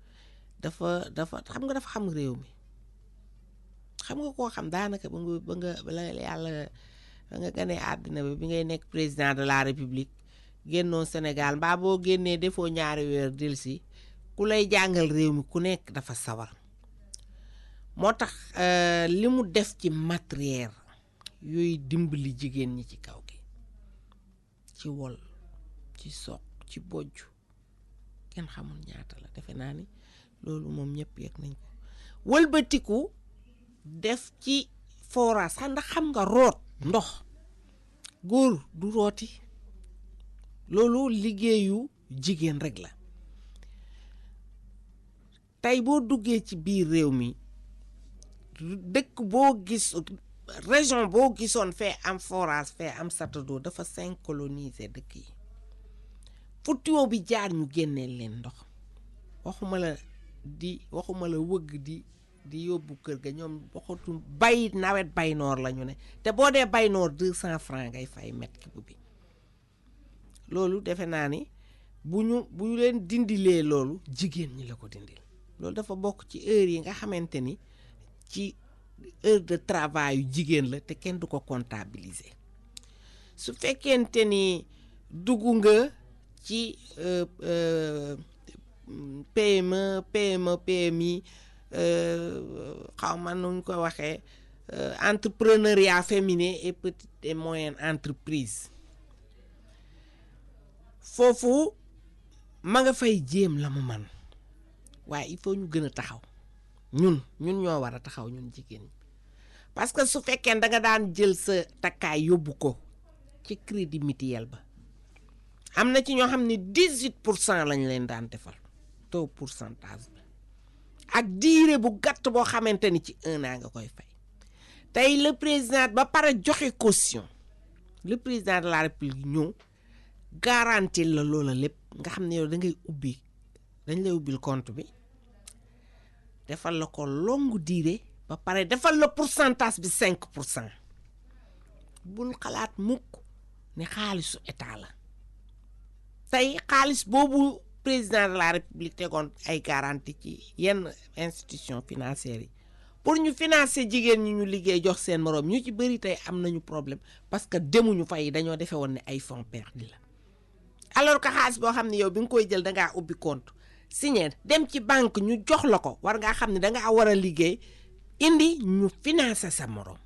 dafa xam nga dafa xam réew mi xam nga koo xam daanaka ba nga yàlla ba nga ganee àddina bi ngay nekk président de la république génnoo Sénégal mbaa boo génnee defoo ñaari weer delsi ku lay jàngal réew mi ku nekk dafa sawar moo tax li mu def ci matériel yooyu dimbali jigéen ñi ci kaw gi ci wol ci soq ci bojj kenn xamul ñaata la defe naa ni loolu moom ñëpp yegg nañ ko wëlbatiku def ci forage ndax xam nga root ndox góor du rooti loolu liggéeyu jigéen rek la tey boo duggee ci biir réew mi dëkk boo gis région boo gisoon fee am forage fee am satadoo dafa synchronisé dëkk yi fu tuyau bi jaar ñu génneel leen ndox waxuma la wëgg di yóbbu kër ga ñoom waxatu bay nawet bay noor la ñu ne te boo dee bay noor 200 francs ngay fay mètre cube bi loolu defe naa ni bu ñu leen dindilee loolu jigéen ñi la ko dindil loolu dafa bokk ci heure yi nga xamante ni ci heure de travail yu jigéen la te kenn du ko comptabiliser su fekkente ni dugg nga ci PMI xaw ma nuñ ko waxee entrepreneuriat féminin et petite et moyenne entreprise foofu ma nga fay jéem la mu man waaye il faut ñu gën a taxaw ñun ñoo war a taxaw ñun jigéen ñi parce que su fekkee da nga daan jël sa takkaay yóbbu ko ci crédit mutuel ba am na ci ñoo xam ne 18% lañ leen daan defal taux pourcentage bi ak diire bu gàtt boo xamante ni ci 1 an nga koy fay tey le président ba pare joxe caution le président de la république ñëw garantie la loola lépp nga xam ne yow dañ lay ubbil compte bi defal la ko longue durée ba pare defal la pourcentage bi 5% bul xalaat mukk ne xaalisu état la tey xaalis boobu président de la république tegoon ay garantie ci yenn institution financières yi pour ñu financer jigéen ñi ñu liggéey jox seen moroom ñu ci bëri tey am nañu problème parce que demuñu fay dañoo defee woon ne ay fonds perdus la alors que xaalis boo xam ne yow bi nga koy jël dangaa ubbi compte signé dem ci banque ñu jox la ko war ngaa xam ne dangaa war a liggéey indi ñu financer sa moroom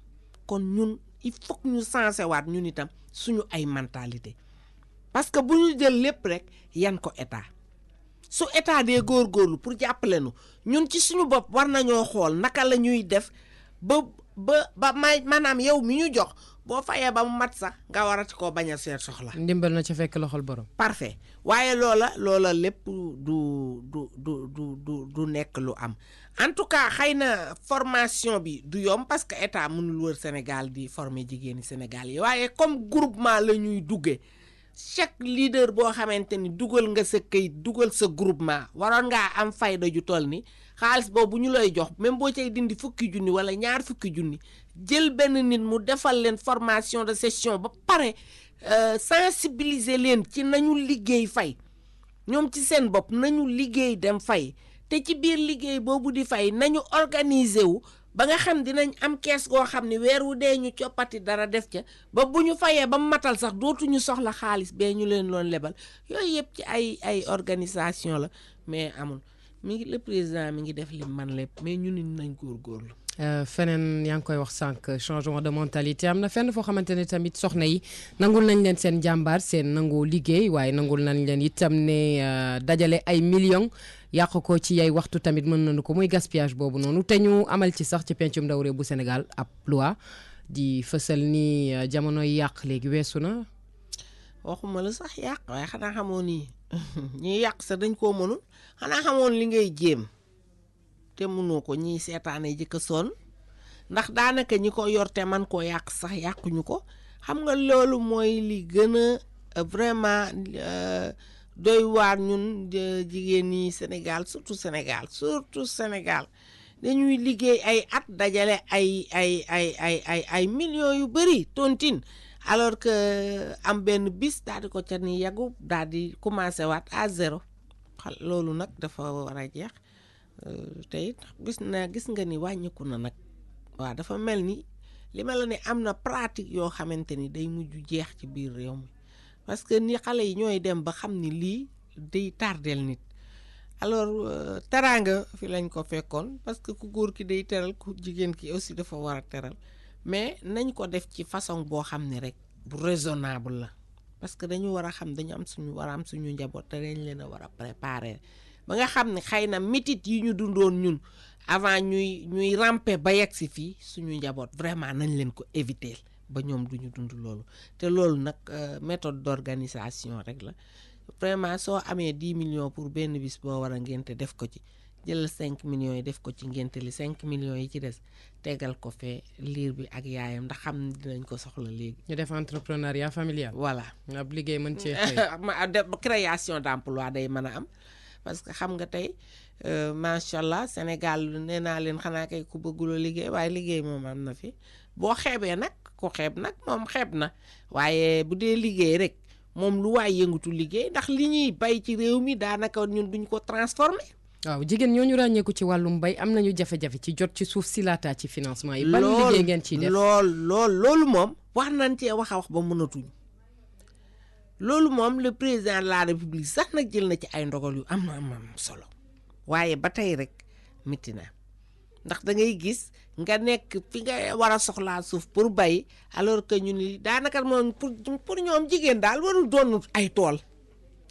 kon ñun il faut que ñu sensé waat ñun itam suñu ay mentalité parce que bu ñu jël lépp rek yan ko état su état dee góorgóorlu pour jàppale nu ñun ci suñu bopp war nañoo xool naka la ñuy def ba maanaam yow mi ñu jox boo fayee ba mu mat sax nga warati koo bañ a seet soxla. ndimbal na ca fekk loxol borom. parfait waaye loola lépp du nekk lu am en tout cas xëy na formation bi du yomb parce que état mënul wër Sénégal di former jigéeni Sénégal yi waaye comme groupement la ñuy duggee chaque leader boo xamante ni dugal nga sa këyit dugal sa groupement waroon ngaa am fayda ju toll ni xaalis boobu ñu lay jox même boo cay dindi 10 junni wala 20 junni jël benn nit mu defal leen formation de session ba pare sensibiliser leen ci nañu liggéey fay ñoom ci seen bopp nañu liggéey dem fay te ci biir liggéey boobu di fay nañu organiser wu ba nga xam dinañ am kees goo xam ne weer wu dee ñu coppati dara def ca ba bu ñu fayee ba matal sax dootuñu soxla xaalis bee ñu leen loon lebal yooyu yëpp ci ay organisation la mais amul le président mi ngi def li man lépp mais ñu nit nañ góorgóorlu. feneen yaa ngi koy wax sànq changement de mentalité am na fenn foo xamante ne tamit soxna yi nangul nañ leen seen jàmbaar seen nangoo liggéey waaye nangul nañ leen itam ne dajale ay millions yàq ko ci ay waxtu tamit mën nañu ko muy gaspillage boobu noonu te ñu amal ci sax ci pencum ndaw réew bu Sénégal ab loi di fësal ni jamonoy yàq léegi weesu na. waxuma la sax yàq waaye xanaa xamoon ni ñuy yàq sax dañ koo mënul xanaa xamoon li ngay jéem. te mënoo ko ñiy seetaane jëkk sonn ndax daanaka ñi ko yor te man koo yàq sax yàquñu ko xam nga loolu mooy li gën a vraiment doy waar ñun jigéen ñi Sénégal surtout Sénégal dañuy liggéey ay at dajale ay millions yu bëri tontine alors que am benn bis daal di ko ca ni yàggu daal di commencé waat à zéro loolu nag dafa war a jeex. tey gis nga ni wàññiku na nag waaw dafa mel ni li ma la ne am na pratique yoo xamante ni day mujj jeex ci biir réew mi parce que ni xale yi ñooy dem ba xam ni lii day tardeel nit alors teraanga fi lañ ko fekkoon parce que ku góor ki day teral ku jigéen ki aussi dafa war a teral mais nañ ko def ci façon boo xam ne rek bu raisonnable la parce que dañu war a xam dañu am suñu njaboot te dañ leen a war a préparer ba nga xam ne xëy na métit yi ñu dundoon ñun avant ñuy ramper ba yegg si fii suñu njaboot vraiment nañ leen ko éviter ba ñoom duñu dund loolu te loolu nag méthode d'organisation rek la vraiment soo amee 10 millions pour benn bis boo war a ngénte def ko ci jëlal 5 millions yi def ko ci ngénte li 5 millions yi ci des tegal ko fee liir bi ak yaayam ndax xam ne dinañ ko soxla léegi. ñu def entrepreneuriat familial. voilà ab liggéey mën cee xëy. création d'emploi day mën a am. parce que xam nga tey macha allah Sénégal nee naa leen xanaa kay ku bëgguloo liggéey waaye liggéey moom am na fi boo xeebee nag ku xeeb nag moom xeeb na waaye bu dee liggéey rek moom lu waay yëngatu liggéey ndax li ñuy bay ci réew mi daanaka ñun duñ ko transformer. waaw jigéen ñooñu ràññeeku ci wàllum mbay am nañu jafe-jafe ci jot ci suuf si laataa ci financement yi. ban liggéey ngeen ciy def loolu moom wax nañ cee wax ba mënatuñ. loolu moom le président de la république sax nag jël na ci ay ndogal yu am solo waaye ba tey rek métti na ndax da ngay gis nga nekk fi nga war a soxlaa suuf pour bay alors que ñu ni daanaka moom pour ñoom jigéen daal warul doon ay tool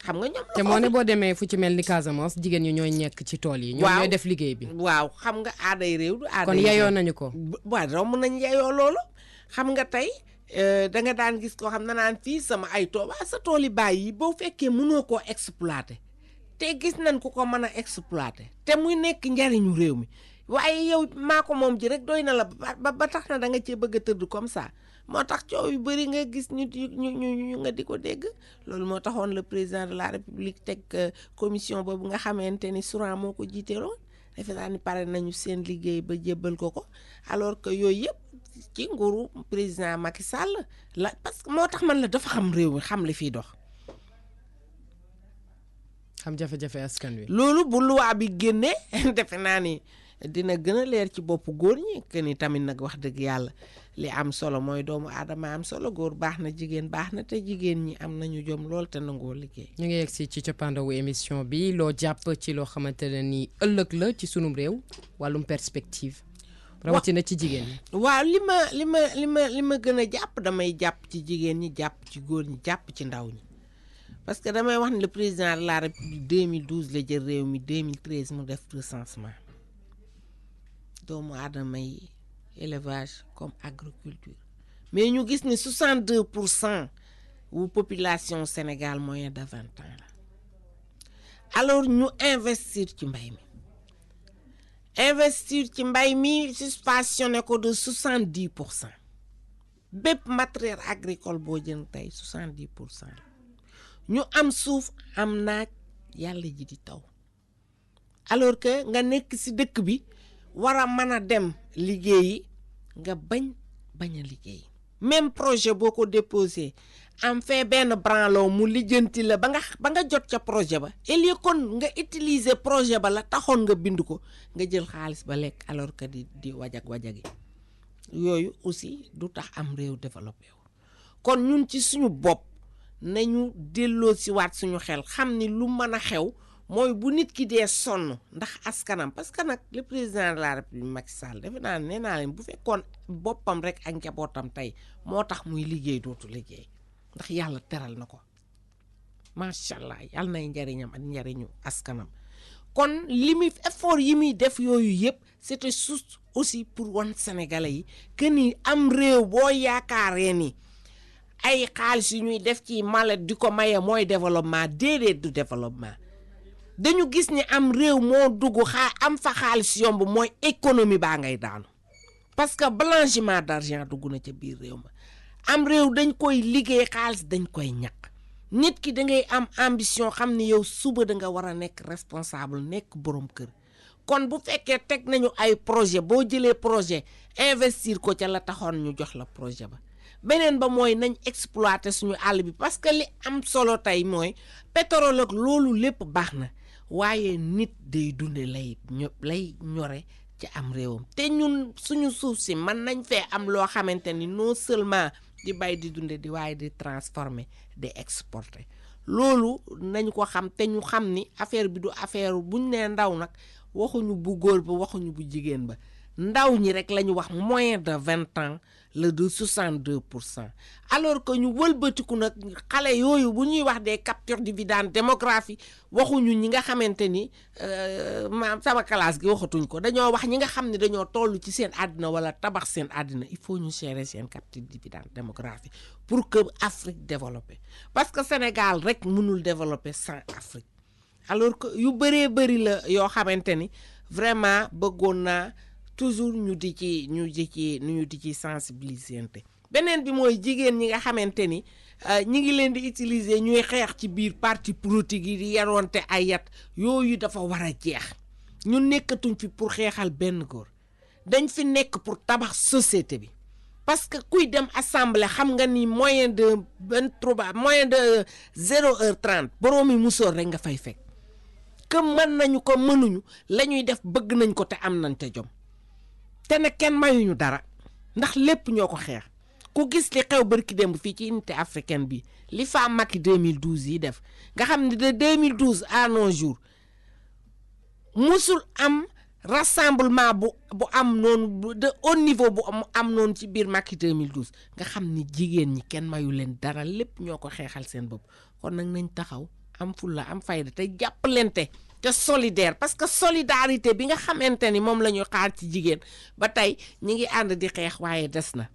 xam nga ñoom. te moo ne boo demee fu ci mel ni Casamance jigéen ñi ñooy nekk ci tool yi. ñoom ñooy def liggéey bi. waaw xam nga aaday réew du aaday. kon yeyoo nañu ko. waaw romb nañ yeyoo loolu xam nga tey. da nga daan gis koo xam ne naan fii sama ay tool waa sa tool yi bàyyi boo fekkee mënoo koo exploiter te gis nañ ku ko mën a exploiter te muy nekk njariñu réew mi waaye yow maa ko moom ji rek doy na la ba tax na da nga cee bëgg a tëdd comme ça moo tax coow yu bëri nga gis ñu nga di ko dégg loolu moo taxoon le président de la république teg commission boobu nga xamante ni Souran moo ko jiiteeloon defe naa ni pare nañu seen liggéey ba jébbal ko alors que yooyu yëpp. ci nguuru président Macky Sall la parce que moo tax man la dafa xam réew mi xam li fiy dox. xam jafe-jafe askan wi. loolu bu loi bi génnee defe naa ni dina gën a leer ci boppu góor ñi que ni tamit nag wax dëgg yàlla li am solo mooy doomu aadama am solo góor baax na jigéen baax na te jigéen ñi am nañu jom lool te nangoo liggéey. ñu ngi yegg si ci cappaandawu émission bi loo jàpp ci loo xamante ne ni ëllëg la ci sunum réew wàllum perspective. rawatina ci jigéen ñi. waaw li ma gën a jàpp damay jàpp ci jigéen ñi jàpp ci góor ñi jàpp ci ndaw ñi parce que damay wax ne le président de la république 2012 la jël réew mi 2013 mu def recensement doomu aadama yi élevage comme agriculture mais ñu gis ni 62% wu population Sénégal moyen de 20 ans la alors ñu investir ci mbay mi suspensionné ko de 70%. bépp matériel agricole boo jën tey 70% la ñu am suuf am naaj yàlla ji di taw alors que nga nekk ci dëkk bi war a mën a dem liggéeyi nga bañ a liggéey même projet boo ko déposé am fee benn branlon mu lijjanti la ba nga jot ca projet ba et lieu kon nga utiliser projet ba la taxoon nga bind ko nga jël xaalis ba lekk alors que di wajagi yooyu aussi du tax am réew développé wu kon ñun ci suñu bopp nañu delloo si waat suñu xel xam ni lu mën a xew mooy bu nit ki dee sonn ndax askanam parce que nag le président de la république Macky Sall defe naa nee naa leen bu fekkoon boppam rek ak njabootam tey moo tax muy liggéey dootu liggéey ndax yàlla teral na ko macha allah yàlla nay njariñam ak njariñu askanam kon li muy effort yi muy def yooyu yëpp c'était juste aussi pour wan sénégalais yi que ni am réew boo yaakaaree ni ay xaalis yu ñuy def ci malet di ko maye mooy développement déedéet du développement dañu gis ni am réew moo dugg am fa xaalis yomb mooy économie baa ngay daanu parce que blanchiment d'argent dugg na ca biir réew ma am réew dañ koy liggéey xaalis dañ koy ñaq nit ki da ngay am ambition xam ni yow suba da nga war a nekk responsable nekk borom kër kon bu fekkee teg nañu ay projet boo jëlee projet investir ko ca la taxoon ñu jox la projet ba beneen ba mooy nañ exploiter suñu àll bi parce que li am solo tey mooy pétrole ak loolu lépp baax na waaye nit day dunde lay ñore ci am réewam te ñun suñu suuf si mën nañ fee am loo xamante ni non seulement di bay di dunde di waaye di transformer di exporter loolu nañ ko xam te ñu xam ni affaire bi du affaire buñ nee ndaw nag waxuñu bu góor ba waxuñu bu jigéen ba ndaw ñi rek lañu wax moins de 20 ans le de 62% alors que ñu wëlbatiku nag xale yooyu bu ñuy wax des captures dividendes démographie waxuñu ñi nga xamante ni sama classe gi waxatuñ ko dañoo wax ñi nga xam ne dañoo toll ci seen àddina wala tabax seen àddina il faut ñu gérer seen capture dividende démographie pour que Afrique développe parce que Sénégal rek mënul développer sans Afrique alors que yu bëree bëri la yoo xamante ni vraiment bëggoon naa toujours ñu di ci sensibiliser beneen bi mooy jigéen ñi nga xamante ni ñi ngi leen di utiliser ñuy xeex ci biir parti politique yi di yaroonte ay yat yooyu dafa war a jeex ñu nekkatuñ fi pour xeexal benn góor dañ fi nekk pour tabax société bi parce que kuy dem assemblée xam nga ni moyen de 0h30 boroomi musóor rek nga fay fekk que mën nañu ko mënuñu la ñuy def bëgg nañ ko te am nañ te jom te nag kenn mayuñu dara ndax lépp ñoo ko xeex ku gis li xew barki démb fii ci unité africaine bi li fa Macky 2012 yi def nga xam ne de 2012 à nos jours musul am rassemblement bu am noonu de haut niveau bu am noonu ci biir Macky 2012 nga xam ni jigéen ñi kenn mayu leen dara lépp ñoo ko xeexal seen bopp kon nag nañ taxaw am fulla am fayda te jàppalante te solidaire parce que solidarité bi nga xamante ni moom la ñuy xaar ci jigéen ba tey ñi ngi ànd di xeex waaye des na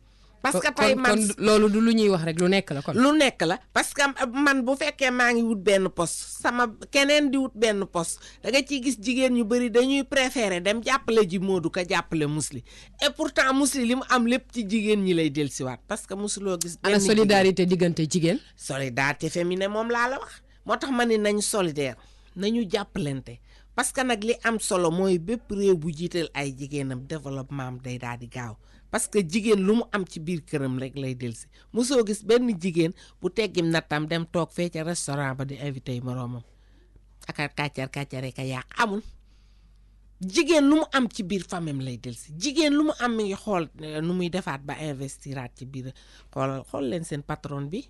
parce que tey man kon loolu du lu ñuy wax rek lu nekk la kon lu nekk la parce que man bu fekkee maa ngi wut benn poste sama keneen di wut benn poste da nga ciy gis jigéen ñu bëri dañuy préférer dem jàppale ji Modou ka jàppale Mously et pourtant Mously li mu am lépp ci jigéen ñi lay dellusiwaat parce que mosuloo gis ana solidarité diggante jigéen solidarité féminine moom laa la wax moo tax ma ne nañu solidaire nañu jàppalante parce que nag li am solo mooy bépp réew bu jiital ay jigéenam développement am day daal di gaaw parce que jigéen lu mu am ci biir këram rek lay delsi mosoo gis benn jigéen bu teggim nattam dem toog fee ca restaurant ba di invité yi moroomam aka kàccar ka yàq amul jigéen lu mu am ci biir famem lay delsi jigéen lu mu am mi ngi xool nu muy defaat ba investiraat ci biir xool leen seen patron bi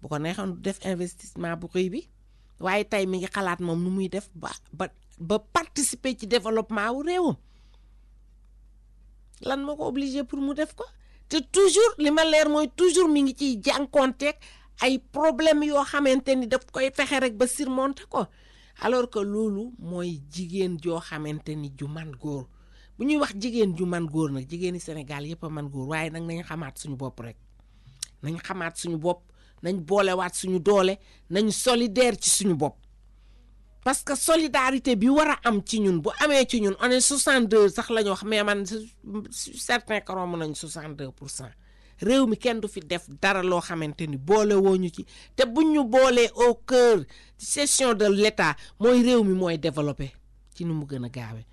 bu ko neexoon du def investissement bu rëy bi waaye tey mi ngi xalaat moom nu muy def ba participer ci développement wu réewam lan moo ko obligé pour mu def ko te toujours li ma leer mooy toujours mi ngi ciy jànkoonteeg ay problème yoo xamante ni daf koy fexe rek ba surmonter ko alors que loolu mooy jigéen joo xamante ni ju man góor bu ñuy wax jigéen ju man góor nag jigéeni Sénégal yëpp a man góor waaye nag nañ xamaat suñu bopp rek nañ xamaat suñu bopp nañ boolewaat suñu doole nañ solidaire ci suñu bopp parce que solidarité bi war a am ci ñun bu amee ci ñun on est 62 sax la ñu wax mais man certain que romb nañ 62%. réew mi kenn du fi def dara loo xamante ni boole woo ñu ci te buñ ñu boolee au cœur gestion de l'État mooy réew mi mooy développé ci nu mu gën a gaawe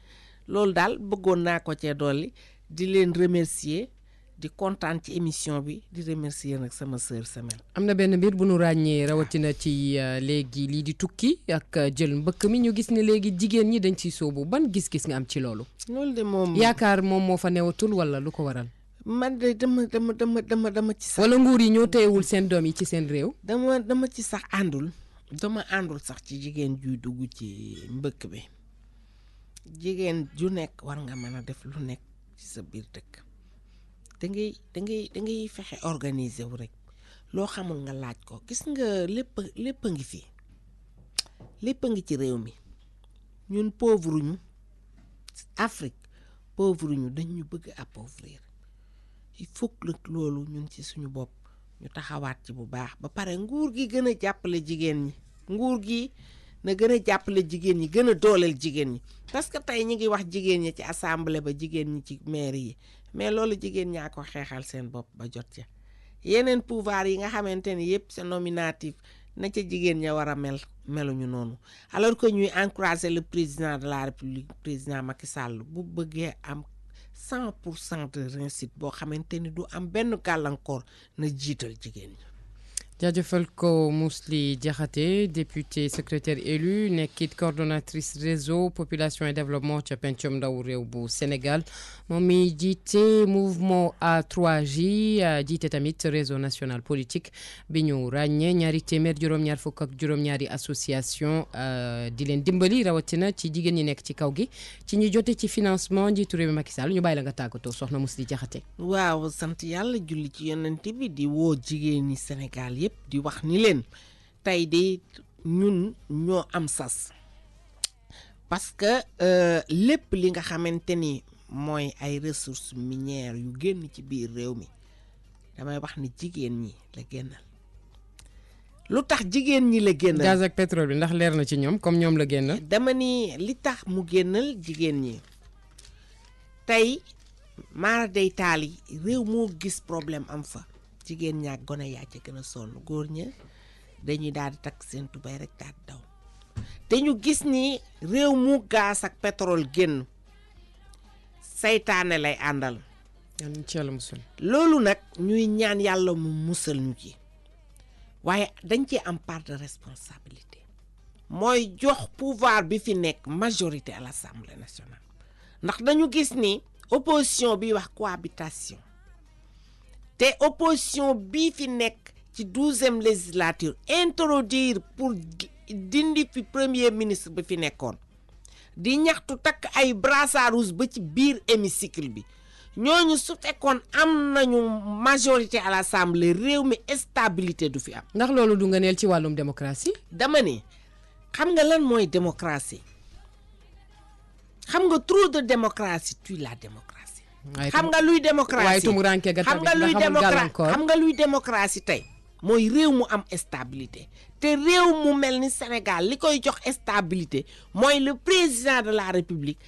loolu daal bëggoon naa ko cee dolli di leen remercier di kontaan ci émission bi di remercier nag sama sœur Semel. am na benn mbir bu nu ràññee rawatina ci léegi lii di tukki ak jël mbëkk mi ñu gis ne léegi jigéen ñi dañ ciy sóobu ban gis-gis nga am ci loolu. loolu de moom yaakaar moom moo fa newatul wala lu ko waral. man de dama ci sax. wala nguur yi ñoo téyewul seen doom yi ci seen réew. dama ci sax àndul sax ci jigéen juy dugg ci mbëkk bi jigéen ju nekk war nga mën a def lu nekk ci sa biir dëkk da ngay fexe organiser wu rek loo xamul nga laaj ko gis nga lépp a ngi fi lépp a ngi ci réew mi ñun pauvre ñu Afrique pauvre ñu dañ ñu bëgg appauvrir il faut que loolu ñun ci suñu bopp ñu taxawaat ci bu baax ba pare nguur gi gën a jàppale jigéen ñi nguur gi na gën a jàppale jigéen ñi gën a dooleel jigéen ñi parce que tey ñi ngi wax jigéen ñi ci assemblée ba jigéen ñi ci maire yi mais loolu jigéen ñaa ko xeexal seen bopp ba jot ca yeneen pouvoir yi nga xamante ni yëpp c'est nominatif na ca jigéen ña war a meluñu noonu alors que ñuy encourager le président de la République président Macky Sall bu bëggee am 100% de réussite boo xamante ni du am benn gàllankoor na jiital jigéen ñi. jaajëfal ko Mously Diakhaté députée secrétaire élue nekkit coordonnatrice réseau population et développement ca pencum ndaw réew bu Sénégal moom mi jiite mouvement A3J jiite tamit réseau national politique bi ñu ràññee ñaari téeméer juróom-ñaar fukk ak juróom-ñaari association di leen dimbali rawatina ci jigéen ñi nekk ci kaw gi ci ñi jote ci financement njiitu réew mi Macky Sall ñu bàyyi la nga tàggatoo soxna Mously Diakhaté. waaw sant yàlla julli ci yonent bi di woo jigéen ñi Sénégal yëpp di wax ni leen tey de ñun ñoo am sas parce que lépp li nga xamante ni mooy ay ressources minières yu génn ci biir réew mi damay wax ni jigéen ñi la génnal lu tax jigéen ñi la génnal. gaz ak pétrole bi ndax leer na ci ñoom comme ñoom la génnal. dama ni li tax mu génnal jigéen ñi tey maara day taal yi réew moo gis problème am fa. jigéen ñaak gone yaa ca gën a sonn góor ña dañuy daal di takk seen tubay rek daal di daw te ñu gis ni réew mu gaz ak pétrole génn saytaane lay àndal. loolu nag ñuy ñaan yàlla mu musal ñu ci waaye dañ ci am part de responsabilité mooy jox pouvoir bi fi nekk majorité à l'Assemblée nationale ndax dañu gis ni opposition bi wax cohabitation te opposition bii fi nekk ci 12e législature introduire pour dindi fi premier ministre bi fi nekkoon di ñaxtu takk ay brassard rouge ba ci biir hémicycle bi ñooñu su fekkoon am nañu majorité à l'Assemblée réew mi stabilité du fi am. ndax loolu du nga neel ci wàllum démocratie. dama ne xam nga lan mooy démocratie xam nga trop de démocratie tue la démocratie. xam nga luy démocratie xam nga luy démocratie tey mooy réew mu am stabilité te réew mu mel ni Sénégal li koy jox stabilité mooy le président de la République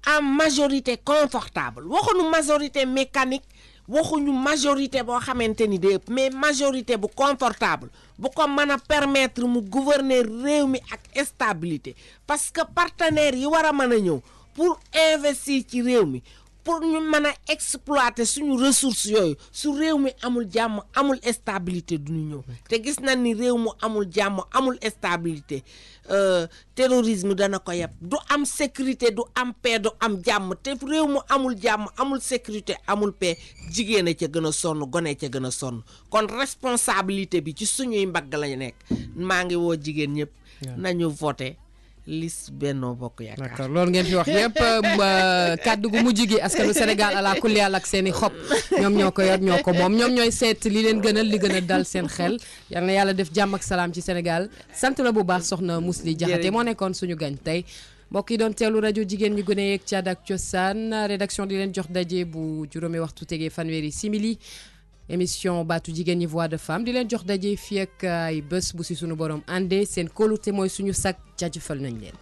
am majorité confortable waxuñu majorité mécanique waxuñu majorité boo xamante ni de mais majorité bu confortable bu ko mën a permettre mu gouverner réew mi ak stabilité parce que partenaires yi war a mën a ñëw pour investir ci réew mi pour ñu mën a exploiter suñu ressources yooyu su réew mi amul jàmm amul stabilité duñu ñëw te gis nañ ni réew mu amul jàmm amul stabilité terrorisme dana ko yeb du am sécurité du am paix du am jàmm te réew mu amul jàmm amul sécurité amul paix jigéen a ca gën a sonn gone ca gën a sonn kon responsabilité bi ci suñuy mbagg lañu nekk maa ngi woo jigéen ñëpp nañu voté liste Benno Bokk Yaakaar. d'accord loolu ngeen fi wax yëpp kàddu gu mujj gi askanu Sénégal ala kulli àll ak seen i xob ñoom ñoo ko yor ñoo ko moom ñoom ñooy seet li leen gënal li gën a dal seen xel yal na yàlla def jàmm ak salaam ci Sénégal sant la bu baax soxna Mously Diakhaté moo nekkoon suñu gañ tey mbokk yi doon teelu rajo jigéen ñi gune yeeg caada ak cosaan rédaction di leen jox daje bu juróomi waxtu tegee fanweeri simili émission baatu jigéen ñi voix de femme di leen jox daje fii ak ay bés bu si suñu borom àndee seen kóolute mooy suñu sak jaajëfal nañ leen